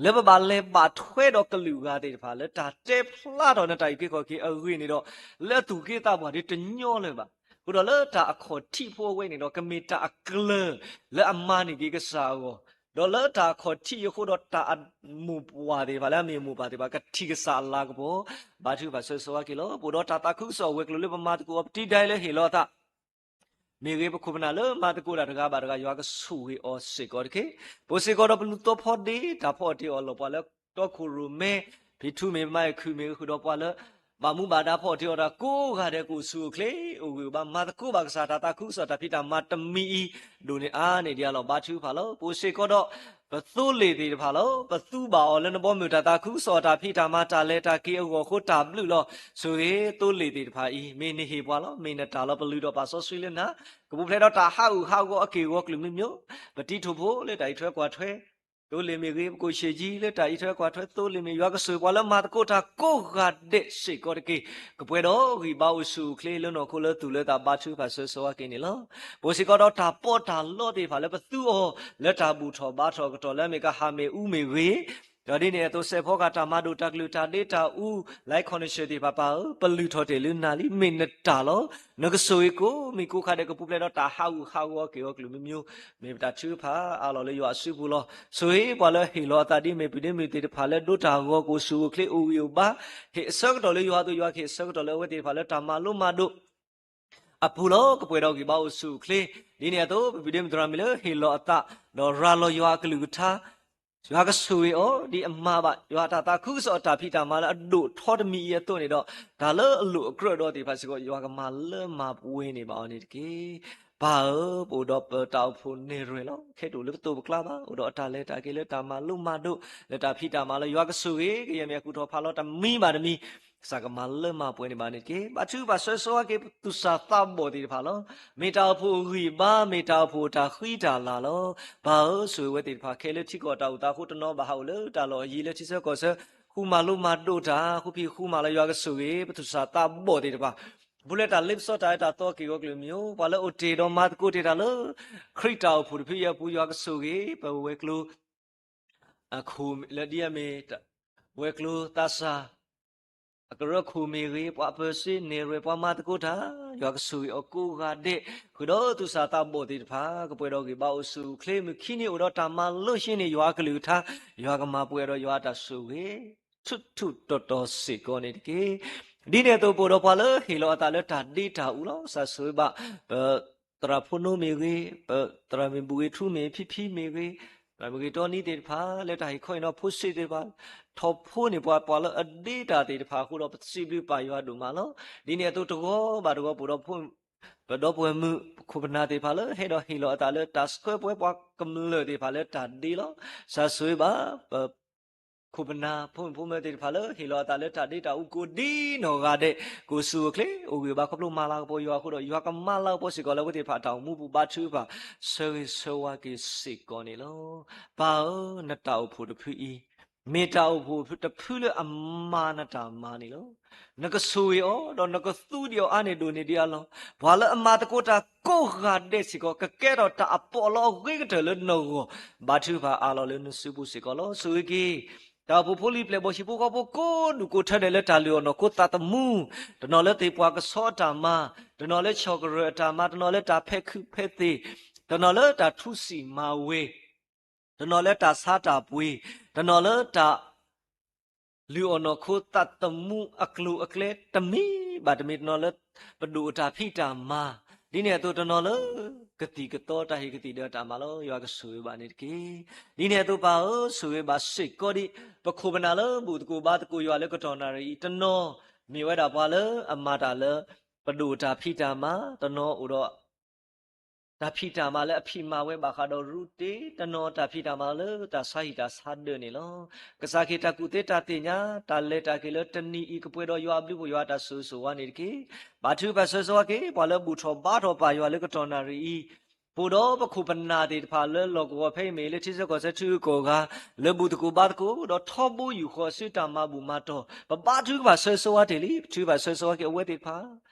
လၢပဘၣ်လဲၤဘၣ်ထွဲဒီးကလုာ်ဂၤသ့ၣ်တဖၣ် လၢတၢ်တဲဖျါထီၣ်နတၢ်အုၣ်က့ၤခီၣ်က့ၤအဂ့ၢ်န့ၣ်ဒီး လၢအသူၣ်က့သးပှၢ်ဒ်တညီလၢၤဘၣ်. အဃိဒီးလၢတၢ်အခီၣ်ထံးဖိအဝဲန့ၣ်ဒီး ကမ့ၢ်တၢ်အကျၢၤလၢအမၤန့ၢ်က့ၤကစၢ်အဂီၢ်, ဒီးလၢတၢ်အခီၣ်ထံးအံၤအဃိဒီး တၢ်အမိၢ်ပှၢ်သ့ၣ်တဖၣ် လၢအမ့ၢ်အမိၢ်ပၢ်သ့ၣ်တဖၣ် ကထံၣ်ကစၢ်အလၤကပီၤ, ဘါထုကဖၣ်ဆၢဂ့ၤဆၢဝါက့ၤလီၤ. ပအိၣ်ဒီးတၢ်သးခုကစီၣ်ဝဲၤကျိၤလၢပမၤသကိးအီၤ ပတံၤဒၢလၢဟ့ၣ်လီၤအသး မ့ၢ်ဂ့ၤ ပခိၣ်ပနၢ်လၢမၤသကိးတၢ်တဂၤဘၣ်တဂၤ ယွၤကဆိၣ်ဂ့ၤအီၤစ့ၢ်ကီးတက့ၢ်. ပအိၣ်စ့ၢ်ကီးဒီးပလူၤသီဖီဒ့ တၢ်ဖီအီၣ်တ့ၢ်အီလီၢ် ပှၤလၢတီခိၣ်ရိၣ်မဲ ဖံးထူမ့ၢ်မၤအ့ၣ်ခုၣ်မ့ၢ်ဂ့ၤ ဃုာ်ဒီးပှၤလၢ ဘၣ်မူဘၣ်ဒါဖီအီၣ်တ့ၢ်အီတၢ်ကိးဂၤဒဲး ကအိၣ်ဆူၣ်အိၣ်ချ့ အိၣ်ဂံၢ်အိၣ်ဘါ မၤသကိးဘၣ်ကစၢ်တၢ်သးခုကစီၣ် တၢ်ဖံးတၢ်မၤတမံၤအံၤ ဒိၣ်န့ၢ်အါန့ၢ်ဒံးအလီၢ် ဘါထုကဖၣ်လီၤ. ပအိၣ်စ့ၢ်ကီးဒီး ပသိလ့ၣ်သ့ၣ်တဖၣ်လီၤ. ပသူဘၣ်အီၤလၢနဘီမုၢ်တၢ်သးခုကစီၣ် တၢ်ဖံးတၢ်မၤတၢ်လဲၤတၢ်က့ၤအဂီၢ်အဃိ တၢ်ဘျုးလီၤ. ဆိၣ်ဂ့ၤသိလ့ၣ်သ့ၣ်တဖၣ်အံၤ မ့ၢ်နဟ့ၣ်ပှၤလီၤ. မ့ၢ်နတၢ်လီၤ. ပလုၢ်ဒီးပာ်စီဆှံလၢနၤ, ကပူၤဖျဲးဒီးတၢ်ဟးဂူာ်ဟးဂီၤအက့ၢ်အဂီၤကလုာ်မံမံၤ, ပတံၤထိၣ်ဖိလၢတၢ်အံးထွဲကွၢ်ထွဲ သိလ့ၣ်မ့ၢ်ဂ့ၤ, ပကိၣ်ဆံးကၠံလၢတၢ်အံးထွဲကွၢ်ထွဲသိလ့ၣ်မ့ၢ်, ယွၤကဆိၣ်ဂ့ၤပှၤလၢမၤသကိးတၢ်ကိးဂၤဒဲးစ့ၢ်ကီးတက့ၢ်. ကပှဲၤဒီးဂံၢ်ဘါအိၣ်ဆူၣ်အိၣ်ချ့လၢနီၢ်ခိလၢသူၣ်လၢသး ဘါထုကဖၣ်ဆၢဂ့ၤဆၢဝါက့ၤန့ၣ်လီၤ. ပအိၣ်စ့ၢ်ကီးဒီးတၢ်ပီးတၢ်လီသ့ၣ်တဖၣ်လၢပသူအီၤ လၢတၢ်ဘူၣ်ထီၣ်ဘါထီၣ်အကတီၢ်လၢအမ့ၢ်ကဟၣ်မ့ၣ်အူမ့ၢ်ဂ့ၤ, ဒီးဒ်န့ၣ်အသိးစဲးဖီကၤတၢ်မၤဒိၣ်တၢ်ကလုၢ်တၢ်ဒ့တၢ်အူ life connection သ့ၣ်တဖၣ် ပၢ်ဧၢ, ပလုၢ်ထီၣ်တ့ၢ်လၢနၤလံ, မ့ၢ်နတၢ်လီၤ. နကဆိၣ်ဂ့ၤကိးမံၤကိးခါဒဲး ကပူၤဖျဲးဒီးတၢ်ဟးဂူာ်ဟးဂီၤက့ၤအီၤကလုာ်မံမံၤ, မ့ၢ်ပတၢ်ထုကဖၣ်အါလီၤလၢယွၤအစုပူၤလီၤ. ဆိၣ်ဂ့ၤပှၤလၢဟ့ၣ်လီၤအသးဒ်မ့ၢ်ပုၢ်ဒ့မုၣ်သ့ၣ်တဖၣ်လၢဒိတၢ်ဂီၤ ကအိၣ်ဆူၣ်အိၣ်ချ့အိၣ်ဂံၢ်အိၣ်ဘါ, ဟ့ၣ်အဆၢကတီၢ်လၢယွၤအသိး ယွၤကဟ့ၣ်အဆၢကတီၢ်လၢအဝဲသ့ၣ်တဖၣ်လၢတၢ်မၤလိမၤဒိး အပူၤလီၤ. ကပှဲၤဒီးဂံၢ်ဘါအိၣ်ဆူၣ်အိၣ်ချ့, ဒ်န့ၣ်အသိး ပပုၢ်ဒ့မုၣ်သရၣ်မုၣ်လၢဟ့ၣ်လီၤအသး ဒီးရၤလီၤယွၤအကလုၢ်ကထါ, ယွၤကဆိၣ်ဂ့ၤအီၤ ဒ်အမၤဘၣ် ယွၤအတၢ်သးခုကစီၣ်အတၢ်ဖံးတၢ်မၤလၢအဒိၣ်ထီတမံၤအံၤအသိးန့ၣ်ဒီး, တၢ်လၢအလိၣ်အကြၢးဒီးသ့ၣ်တဖၣ်စ့ၢ်ကီး ယွၤကမၤလၢမၤပှဲၤန့ၢ်ဘၣ်အီၤန့ၣ်တက့ၢ်. ပၢ်ဧၢ, ပအိၣ်ဒီးပတၢ်အိၣ်ဖှိၣ်နဲၣ်ရွဲၣ်လီၤ. ခဲတအိၣ်လၢပသိးပကျါဘၣ်, အိၣ်ဒီးအတၢ်လဲၤတၢ်က့ၤလၢတၢ်မၤလိမၤဒိး လၢတၢ်ဖံးတၢ်မၤလၢယွၤကဆိၣ်ဂ့ၤ ကယဲၢ်မ့ၢ်အကူၣ်ထီၣ်ဖးလီၤတမံၤဘၣ်တမံၤ ကစၢ်ကမၤလၢမၤပှဲၤန့ၢ်ဘၣ်န့ၣ်တက့ၢ်. ဘါထုကဖၣ်ဆၢဂ့ၤဆၢဝါက့ၤ ပသူၣ်စၢ်သးဘီၣ်သ့ၣ်တဖၣ်လီၤ. မ့ၢ်တၢ်အိၣ်ဖှိၣ်အဂံၢ်ဘါ, မ့ၢ်တၢ်အိၣ်ဖှိၣ်အတၢ်ဃံတၢ်လၤလီၤ. ပၢ်ဧၢ, ဆိၣ်ဂ့ၤဝဲသ့ၣ်တဖၣ်ခဲလၢာ်ထံကီၢ်တၢ်အိၣ်သးအဃိ တနီၤဘၣ်ဟးအိၣ်လၢတၢ်လီၢ်အယံၤလၢထံဆၢကီၢ်ဆၢ, ဃုမၤလိမၤဒိးတၢ်, ဃုဖံးဃုမၤလၢယွၤကဆိၣ်ဂ့ၤ ပသူၣ်စၢ်သးဘီၣ်သ့ၣ်တဖၣ်, ပူၤလၢတၢ်လ့ပစီတၢ်အၢတၢ်သီက့ၤဂီၤကလုာ်မံၤဧိၤ, ပှၤလၢအိၣ်တ့ၢ်ဒီးမၤသကိးတ့ၢ်တၢ်လၢ ခရံာ်တၢ်အိၣ်ဖှိၣ်တဖုအံၤအပူၤ ယွၤကဆိၣ်ဂ့ၤ ပဝဲၤကျိၤ အခိၣ်လၢဒ်အမ့ၢ် ဝဲၤကျိၤသးစၢ် အကရၢခိၣ်မ့ၢ်ဂ့ၤ, ပှၤပၢၤစ့န့ၣ်ရွဲၣ် ပှၤမၤသကိးတၢ်, ယွၤကဆိၣ်ဂ့ၤအီၤကိးဂၤဒဲး, ဃုာ်ဒီးသူၣ်စၢ်သးဘီၣ်သ့ၣ်တဖၣ်, ကပှဲၤဒီးဂံၢ်ဘါအိၣ်ဆူၣ်အိၣ်ချ့ မုၢ်ခံနံၤအိၣ်ဒီးတၢ်မၤလိဟံးန့ၢ်ယွၤအကလုၢ်ကထါ, ယွၤကမၤပှဲၤဒီးယွၤအတၢ်ဆိၣ်ဂ့ၤ ထူးထူးတီၤတီၤစ့ၢ်ကီးန့ၣ်တက့ၢ်. ဒ်န့ၣ်အသိး ပအိၣ်ဒီးပှၤလၢဟ့ၣ်လီၤအသးလၢတၢ်ဒ့တၢ်အူလီၤ. ကစၢ်ဆိၣ်ဂ့ၤဘၣ် ပသရၣ်ဖိနိမ့ၢ်ဂ့ၤ, ပသရၣ်မုၣ်ဘူၣ်ဂ့ၤထူမ့ၢ် ဖံဖံမ့ၢ်ဂ့ၤ, သရၣ်မုၣ်ဂ့ၤတီနံသ့ၣ်တဖၣ် လၢတၢ်ဟ့ၣ်ခီဟ့ၣ်နီၤဖိစ့သ့ၣ်တဖၣ်, ထီၣ်ဖိန့ၢ်ပှၤ ပှၤလၢအဒ့တၢ်သ့ၣ်တဖၣ်အဃိဒီး ပစံးဘျုးပၢ်ယွၤဒိၣ်မးလီၤ. ဒ်န့ၣ်အသိးတဂီၤဘၣ်တဂီၤ ပအိၣ်ဒီး ပဒီပုၢ်ဝဲၢ်မုၣ်ခိၣ်ပနၢ်သ့ၣ်တဖၣ်လၢဟဲဒီးဟ့ၣ်လီၤအသးလၢတၢ်ဆှၢပှဲၤပှၤကမျၢၢ်သ့ၣ်တဖၣ်လၢတၢ်ဒ့လီၤ. ကစၢ်ဆိၣ်ဂ့ၤဘၣ် ပ ခိၣ်ပနၢ် ဖိမုၣ်ဖိမၢၤသ့ၣ်တဖၣ်လၢ ဟ့ၣ်လီၤအသးလၢတၢ်ဒ့တၢ်အူကိးဒ်နီၢ်ဂၤဒဲး, ကအိၣ်ဆူၣ်အိၣ်ချ့ အိၣ်ဂံၢ်ဘါခီဖျိမၤလၤကပီၤယွၤအဃိဒီး ယွၤကမၤလၤကပီၤစ့ၢ်ကီးလၢအဝဲသ့ၣ်တဖၣ်အတၢ်အိၣ်မူပူၤ ဘါထုကဖၣ် ဆၢဂ့ၤဆၢဝါက့ၤစ့ၢ်ကီးန့ၣ်လီၤ. ပၢ်ဧၢ, နတၢ်အိၣ်ဖှိၣ်တဖုအံၤ မ့ၢ်တၢ်အိၣ်ဖှိၣ်တဖုလၢအမၤနတၢ်မၤန့ၣ်လီၤ. နကဆိၣ်ဂ့ၤအီၤ ဒီးနကသူဒံးအီၤအါန့ၢ်ဒိၣ်န့ၢ်ဒံးအလီၢ်, ပှၤလၢအမၤသကိးတၢ်ကိးဂၤဒဲးစ့ၢ်ကီး ကကဲထီၣ်တၢ်အပီးအလီအဂ့ၤကတၢၢ်လၢနဂီၢ်, ဘါထုကဖၣ်အါလီၤလၢနစုပူၤစ့ၢ်ကီးလီၤ. ဆိၣ်ဂ့ၤက့ၤ တၢ်အိၣ်ဖှိၣ်ဖိလံၤပျဲၢ်ဘီၣ်ဆံးဖိဃီဖိ ကိးဒူၣ်ကိးထၢဒဲးလၢတၢ်လုၢ်အီၣ်နီၢ်ခိသးသမူ, တနီၤလၢသ့ၣ်ပှၢ်ကဆီအတၢ်မၤ, တနီၤလၢဆီၣ်ကရၢၢ်အတၢ်မၤ, တနီၤလၢတၢ်ဖဲးခုးဖဲးသ့ၣ်, တနီၤလၢတၢ်ထူစံၣ်မၤဝဲ တနီၤလၢတၢ်ဆါတၢ်ပှ့ၤ, တနီၤလၢတၢ်လုၢ်အီၣ်နီၢ်ခိသးသမူအကျိၤအကျဲ တမံၤဘၣ်တမံၤ, တနီၤလၢပဒိၣ်အတၢ်ဖံးတၢ်မၤ, ဒ်န့ၣ်အသိးတနီၤလၢ ကသံၣ်ကသီတၢ်ဟ့ၣ်ကသံၣ်ဒီးတၢ်မၤလီၤ. ယွၤကဆိၣ်ဂ့ၤဘၣ်န့ၣ်တက့ၢ်. ဒ်န့ၣ်အသိးပၢ်ဧၢ, ဆိၣ်ဂ့ၤဘၣ်စ့ၢ်ကီးဒံး ပခိၣ်ပနၢ်လၢဘူၣ်သကိးဘါသကိးယွၤလၢကတီၢ်နၣ်ရံၣ်အံၤ, တနီၤမ့ၢ်ဝဲဒၣ်ပှၤလၢအမၤတၢ်လၢ ပဒိၣ်အတၢ်ဖံးတၢ်မၤ, တနီၤအိၣ်ဒီး တၢ်ဖံးတၢ်မၤလၢအဖံးမၤဝဲဘၣ်ဃးဒီးရူးတ့, တနီၤတၢ်ဖံးတၢ်မၤလၢတၢ်ဆါဟံၣ်တၢ်ဆါဒၢးန့ၣ်လီၤ. ကစၢ်ခရံာ်တၢ်ကူၣ်သ့တၢ်သ့ၣ်ညါ တၢ်လဲၤတၢ်က့ၤလၢတနံၤအံၤ ကပှဲၤဒီးယွၤအဘျုးအဖှိၣ် ယွၤအတၢ်ဆိၣ်ဂ့ၤဆိၣ်ဝါန့ၣ်တက့ၢ်. ဘါထုကဖၣ်ဆၢဂ့ၤဆၢဝါက့ၤ ပှၤလၢဘူၣ်ထီၣ်ဘါထီၣ်ပၢ်ယွၤလၢကတီၢ်နၣ်ရံၣ်အံၤ, ပအိၣ်ဒီးပခိၣ်ပနၢ်သ့ၣ်တဖၣ်လၢလီၢ်ကဝီၤဖဲအံၤမ့ၢ် လၢထံဆၢကီၢ်ဆၢထံဂုၤကီၢ်ဂၤ, လၢဘူၣ်သကိးဘါသကိး ဒီးထီဘိယူၢ်ဃီၤဆူတၢ်မၤဘူၣ်မၤတီၢ်, ပဘါထုကဖၣ်ဆၢဂ့ၤဆၢဝါတ့ၢ်လံ. ပထုကဖၣ်ဆၢဂ့ၤဆၢဝါက့ၤအဝဲသ့ၣ်တဖၣ်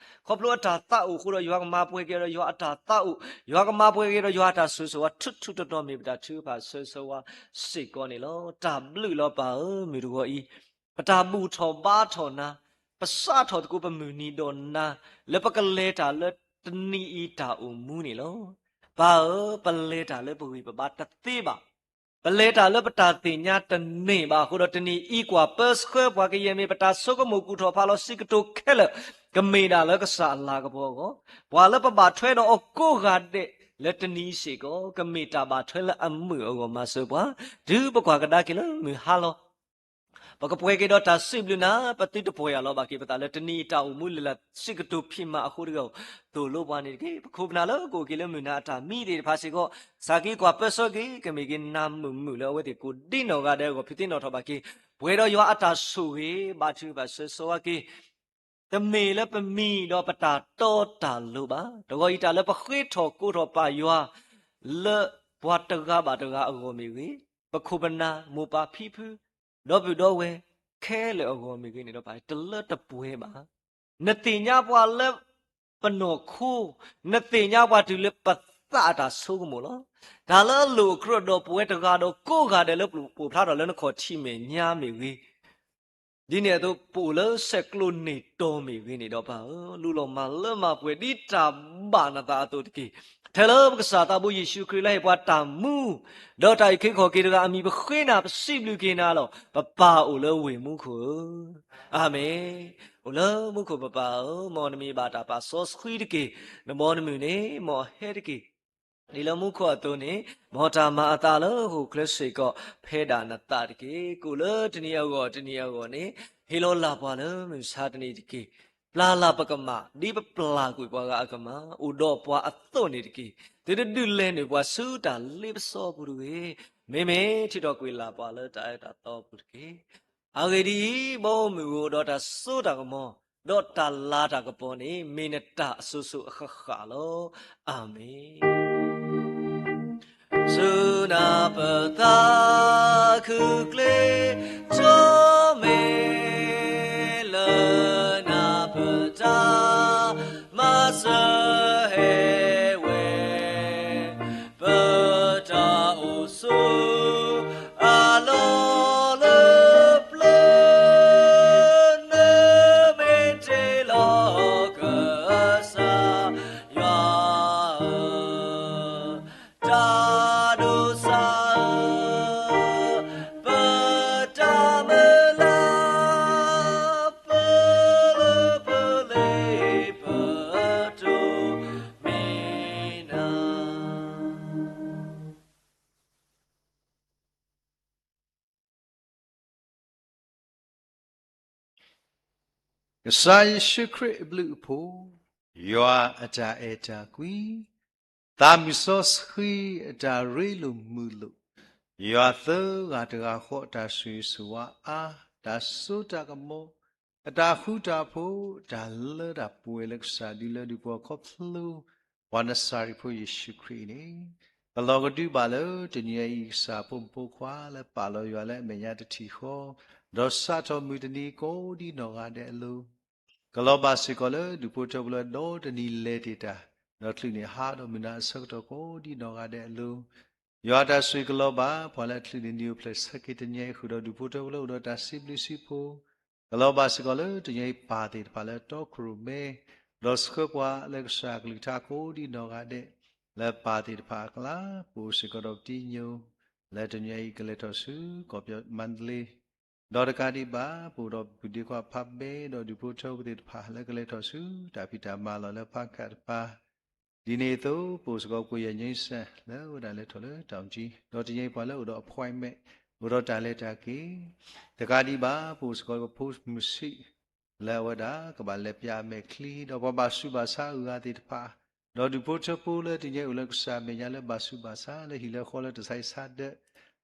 ခီဖျိအတၢ်သးအိၣ်အဃိဒီး ယွၤကမၤပှဲၤက့ၤဒီးယွၤအတၢ်သးအိၣ်, ယွၤကမၤပှဲၤက့ၤဒီးယွၤအတၢ်ဆိၣ်ဂ့ၤဆိၣ်ဝါ ထူးထူးတီၤတီၤ မ့ၢ်ပတၢ်ထုကဖၣ်ဆၢဂ့ၤဆၢဝါစ့ၢ်ကီးန့ၣ်လီၤ. တၢ်ဘျုးလီၤပၢ်ဧၢ, မုၢ်တဂီၤအံၤ ပတၢ်ဘူၣ်ထီၣ်ဘါထီၣ်နၤ, ပစးထီၣ်သကိးပမုၢ်နံၤဒီးနၤ, လၢပကလဲၤတၢ်လၢတနံၤအံၤတၢ်အိၣ်မူန့ၣ်လီၤ. ပၢ်ဧၢ, ပလဲၤတၢ်လၢပဂံၢ်ပဘါတသ့ဘၣ်. ပလဲၤတၢ်လၢပတၢ်သ့ၣ်ညါတန့ၢ်ဘၣ်အဃိဒီး တနံၤအံၤကွၢ်ပၢဆှၢပှၤ ကယဲၢ်မ့ၢ်ပတၢ်ဆိကမိၣ်ကူၣ်ထီၣ်ဖးလီၤစံးကတိၤခဲလၢာ် ကမ့ၢ်ဒၣ်လၢကစၢ်အလၤကပီၤအဂီၢ်, ပှၤလၢပဘၣ်ထွဲဒီးအီၤကိးဂၤဒဲး လၢတနံၤအံၤစ့ၢ်ကီး ကမ့ၢ်တၢ်ဘၣ်ထွဲလၢအမုာ်အဂီၢ်မၤစၢၤပှၤ, တုၤပကွၢ်ကဒါက့ၤလၢမုၢ်ဟါလီၤ ပကပှဲၤက့ၤဒီးတၢ်စံးဘျုးနၤ, ပသုတပီၢ်ယၢ်လီၤဘၣ်က့ၤပသးလၢတနံၤအံၤတၢ်အိၣ်မူလၢ်လၢ်စံးကတိၤဖံးမၤအဃိတဂ့ၤ, သိၣ်လိပှၤန့ၣ်တက့ၢ်. ပခိၣ်ပနၢ်လၢကအိၣ်က့ၤလၢမုၢ်နၤအတၢ်မံသ့ၣ်တဖၣ်စ့ၢ်ကီး, ကစၢ်က့ၤကွၢ်ပၢဆှၢက့ၤ ကမ့ၢ်က့ၤနၤမုာ်မုာ်လၢအဝဲသ့ၣ်ကိးဒ်နီၢ်ဂၤဒဲးအဂီၢ် ဖုးသ့ၣ်နီၣ်ထီၣ်ဘၣ်က့ၤ, ပှဲၤဒီးယွၤအတၢ်ဆိၣ်ဂ့ၤ ဘါထုကဖၣ်ဆၢဂ့ၤဆၢဝါက့ၤ တမ့ၢ်လၢပမံၤဒီးပတၢ်တီတၢ်လိၤဘၣ်. တဂီၤအံၤတၢ်လၢပဃ့ထီၣ်ကိးထီၣ်ပၢ်ယွၤ လၢပှၤတဂၤဘၣ်တဂၤအဂီၢ်မ့ၢ်ဂ့ၤ, ပခိၣ်ပနၢ် မိၢ်ပၢ်ဖံဖု ဒီပုၢ်ဒီဝဲၢ်ခဲလၢာ်အဂီၢ်မ့ၢ်ဂ့ၤန့ၣ်ဒီး တလၢတပှဲၤဘၣ်. နသ့ၣ်ညါပှၤလၢပနီၢ်ခိ, နသ့ၣ်ညါပှၤတုၤလၢပသးအတၢ်ဆိကမိၣ်လီၤ. တၢ်လၢအလိၣ်အကြၢးဒီးပဝဲတဂၤဒီးကိးဂၤဒဲးလၢပှၤပိာ်ဖျါထီၣ်လၢနခီၣ်ထံးမဲာ်ညါမ့ၢ်ဂ့ၤ, ဒ်န့ၣ်အသိး ပအိၣ်လၢဆဲးကျိးန့ၢ်တီၤမ့ၢ်ဂ့ၤန့ၣ်ဒီး ပၢ်ဧၢ, လူလီၤမၤလၢမၤပှဲၤဒ်တၢ်ဘၣ်နသးအသိးတက့ၢ်. ထဲလၢပကစၢ်သးဘိယ့ၣ်ၡူးခရံာ်လၢဟ့ၣ်ပှၤတၢ်မူ ဒီးတၢ်အုၣ်က့ၤခီၣ်က့ၤတဂၤအမံၤ ပဃ့နၤ ပစံးဘျုးက့ၤနၤလီၤ. ပပၢ်အိၣ်လၢဝ့ၢ်မူခိၣ်ဧၢ, အၤမ့ၣ်. အိၣ်လၢမူခိၣ်ပပၢ်ဧၢ, မ်နမံၤဘၣ်တၢ်ပာ်စီဆှံတက့ၢ်. နဘီနမုၢ်န့ၣ် မ်အဟဲတက့ၢ် ဒ်လၢမူခိၣ်အသိးန့ၣ်, မ်တၢ်မၤအသးလၢဟီၣ်ခိၣ်ချၢစ့ၢ်ကီး ဖဲဒၣ်နသးတက့ၢ်. ကအိၣ်လၢတနံၤအဂီၢ်တနံၤအဂီၢ်န့ၣ် ဟ့ၣ်လီၤလၢ်ပှၤလၢမုၢ်ဆါတနံၤတက့ၢ်. ပျၢ်လၢ်ပကမၣ် ဒ်ပပျၢ်ကွံာ်ပှၤဂၤအကမၣ် အိၣ်ဒီးပှၤအသိးန့ၣ်တက့ၢ်. သုတဒုးလဲၤနုာ်ပှၤဆူတၢ်လ့ပစီပူၤတဂ့ၤ. မ့မ့ၢ်ထံၣ်ထီၣ်ကွံာ်လၢ်ပှၤလၢတၢ်အၢတၢ်သီပူၤတက့ၢ်. အဂ့ၢ်ဒ်အံၤ, ဘီမုၢ်ဧိၤ ဒီးတၢ်စိတၢ်ကမီၤ ဒီးတၢ်လၤတၢ်ကပီၤန့ၣ် မ့ၢ်နတၢ်အစိၤစိၤအဃၣ်ဃၣ်လီၤ. အၤမ့ၣ်. ဆူနၤပသးခုကျ့ထီၣ်မဲာ် လၢနၤပတၢ်မၤစၢၤဟဲဝဲ ပတၢ်အိၣ်ဆိး အလီၢ်လၢပျၢၤ နမ့ၢ်တ့လီၤ ကစၢ်ယွၤဧၢ, တၢ်ဒိးစၢ်ဧၢ, ပတၢ်မုၢ်လၢ် ပလၢပလ့ပတိၢ်မံၤနၤ ကစၢ်ယ့ၣ်ၡူးခရံာ်အဘျုးအဖှိၣ်, ယွၤအတၢ်အဲၣ်တၢ်ကွံ, သးမုၢ်စီဆှံအတၢ်ရ့လိာ်မုာ်လိာ်, ယွၤသၢဂၤတဂၤဃီအတၢ်ဆိၣ်ဂ့ၤဆိၣ်ဝါအါ, တၢ်စိတၢ်ကမီၤ, အတၢ်ဃူတၢ်ဖိး, တၢ်လၢတၢ်ပှဲၤလၢကစၢ်ဒုလၢဒုးပှၤခီဖျိ ပှၤနစၤရ့းဖိယ့ၣ်ၡူးခရံာ်အံၤန့ၣ်, ကလီၤကဒုဘၣ်လၢတနံၤအံၤကစၢ်ဖိမုၣ်ဖိခွါလၢပာ်လီၤယွၤလၢအမဲာ်ညါတထံၣ်ဃီ, ဒီးစးထီၣ်မုၢ်တနံၤကိးဒ်နီၢ်ဂၤဒဲးအလိၤ ကလီၤဘၣ်စ့ၢ်ကီးလၢဒူၣ်ဖိထၢဖိလၢဒီတနံၤလဲၤတ့ၢ်တၢ်, ဒီးချုးန့ၣ်ဟါဒီးမုၢ်နၤအဆၢကတီၢ်ကိးဒ်နီၢ်ဂၤဒဲးအလိၤ, ယွၤတၢ်ဆိၣ်ဂ့ၤကလီၤဘၣ် ပှၤလၢအချုးန့ၣ်နံၤအိၣ်ဖျဲၣ်ဆၢက့ၤတနံၤအံၤဃုာ်ဒီးဒူၣ်ဖိထၢဖိလၢအိၣ်ဒီးတၢ်စံးဘျုးစံးဖှိၣ်, ကလီၤဘၣ်စ့ၢ်ကီးလၢတနံၤအံၤပၢ်သ့ၣ်တဖၣ်လၢတီခိၣ်ရိၣ်မဲ, ဒီးဆှၢပှၤလၢကစၢ်အကလုၢ်ကထါကိးဒ်နီၢ်ဂၤဒဲး, လၢပၢ်သ့ၣ်တဖၣ်အကျါ, ပအိၣ်စ့ၢ်ကီးဒီးပတံၤညိၣ်, လၢတနံၤအံၤကလဲၤထီၣ်ဆူ ကီၢ်ပယီၤမါဒလ့ ဒီးတကးဒံးဘၣ် ပအိၣ်ဒီးပုၢ်ဒ့ခွါဖးဘဲ ဒီးဒူၣ်ဖိထၢဖိသ့ၣ်တဖၣ် လၢကလဲၤထီၣ်ဆူ တၢ်ဖံးတၢ်မၤလီၢ်လၢဖးခးတပၤ, ဒ်န့ၣ်အသိး ပအိၣ်စ့ၢ်ကီးပှၤယၤညိစၢ် လၢအဝဲဒၣ်လဲၤထီၣ်လၢတၢ်အူကၠံ, ဒီးတနံၤအံၤပှၤလၢအိၣ်ဒီး appointment အိၣ်ဒီးတၢ်လဲၤတၢ်က့ၤ, တကးဒံးဘၣ် ပအိၣ်စ့ၢ်ကီးပဖိမုၢ်ဆံး လၢအဝဲဒၣ်ကဘၣ်လဲၤပျးအမဲာ်ချံ, ဒီးပှၤဘၣ်ဆူးဘၣ်ဆါအဂၤသ့ၣ်တဖၣ်, ဒီးဒူၣ်ဖိထၢဖိလၢတနံၤအံၤအိၣ်လၢကစၢ်အမဲာ်ညါလၢဘၣ်ဆူးဘၣ်ဆါ လၢဟံၣ်လၢဃီလၢတၢ်ဆါဟံၣ်ဆါဒၢး,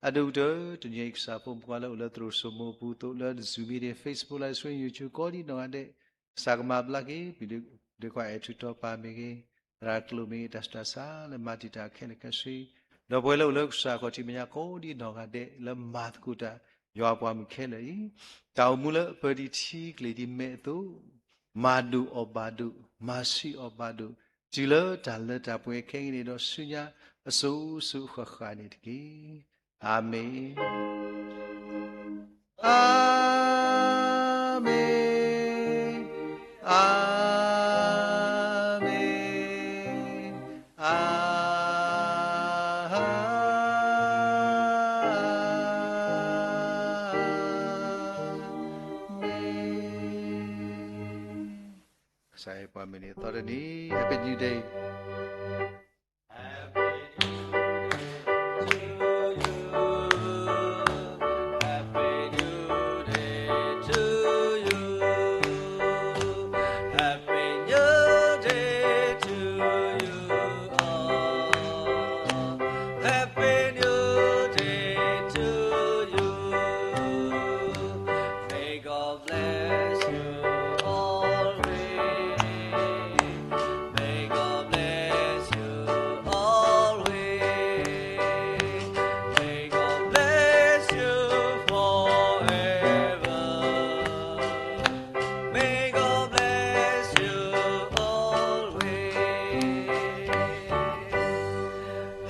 အဒိၣ်ကတၢၢ် တနံၤအံၤကစၢ်ဖိမုၣ်ဖိခွါလၢအိၣ်လၢသရိာ်စိမိပူၤသိး လၢ Zoom meeting, Facebook Live Stream, YouTube ကိးဒ်နီၢ်ဂၤဒဲး, ကစၢ်ကမၤဘျါက့ၤ ပဒ့ခွါအဲၣ်ထူးတီၤပၤမ့ၢ်ဂ့ၤ, သရၣ်ကျိာ်မ့ၢ်ဂ့ၤ, တၢ်ဆူးတၢ်ဆါလၢမၤတံာ်တာ်ခဲလၢာ်ခဲဆ့, ဒီးပှၤလၢအိၣ်လၢကစၢ်ခီၣ်ထံးမဲာ်ညါကိးဒ်နီၢ်ဂၤဒဲး လၢမၤသကိးတၢ် ယွၤအပှၤမုၣ်ခဲလၢာ်အံၤ, တၢ်အိၣ်မူလၢအပၢၤဒံးထံကျ့ၤဒံးမဲးအသိး, မၤဒိၣ်အီၣ်ဘၣ်ဒိၣ်, မၤဆံးအီၣ်ဘၣ်ဒိၣ်, တုၤလၢတၢ်လၢတၢ်ပှဲၤခဲကနံၣ်အံၤဒီးဆူညါအစိၤစိၤဃၣ်ဃၣ်န့ၣ်တက့ၢ်. အၤမ့ၣ်, အၤမ့ၣ်, အၤမ့ၣ်, အၤမ့ၣ်. ကစၢ်ယွၤပှၤမုၢ်နံၤအသီတနံၤ, Happy New Day.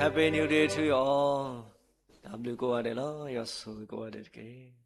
Happy New Day to you all. တၢ်ဘျုးကိးဂၤဒဲးလီၤ. ယွၤဆိၣ်ဂ့ၤကိးဂၤဒဲးတက့ၢ်.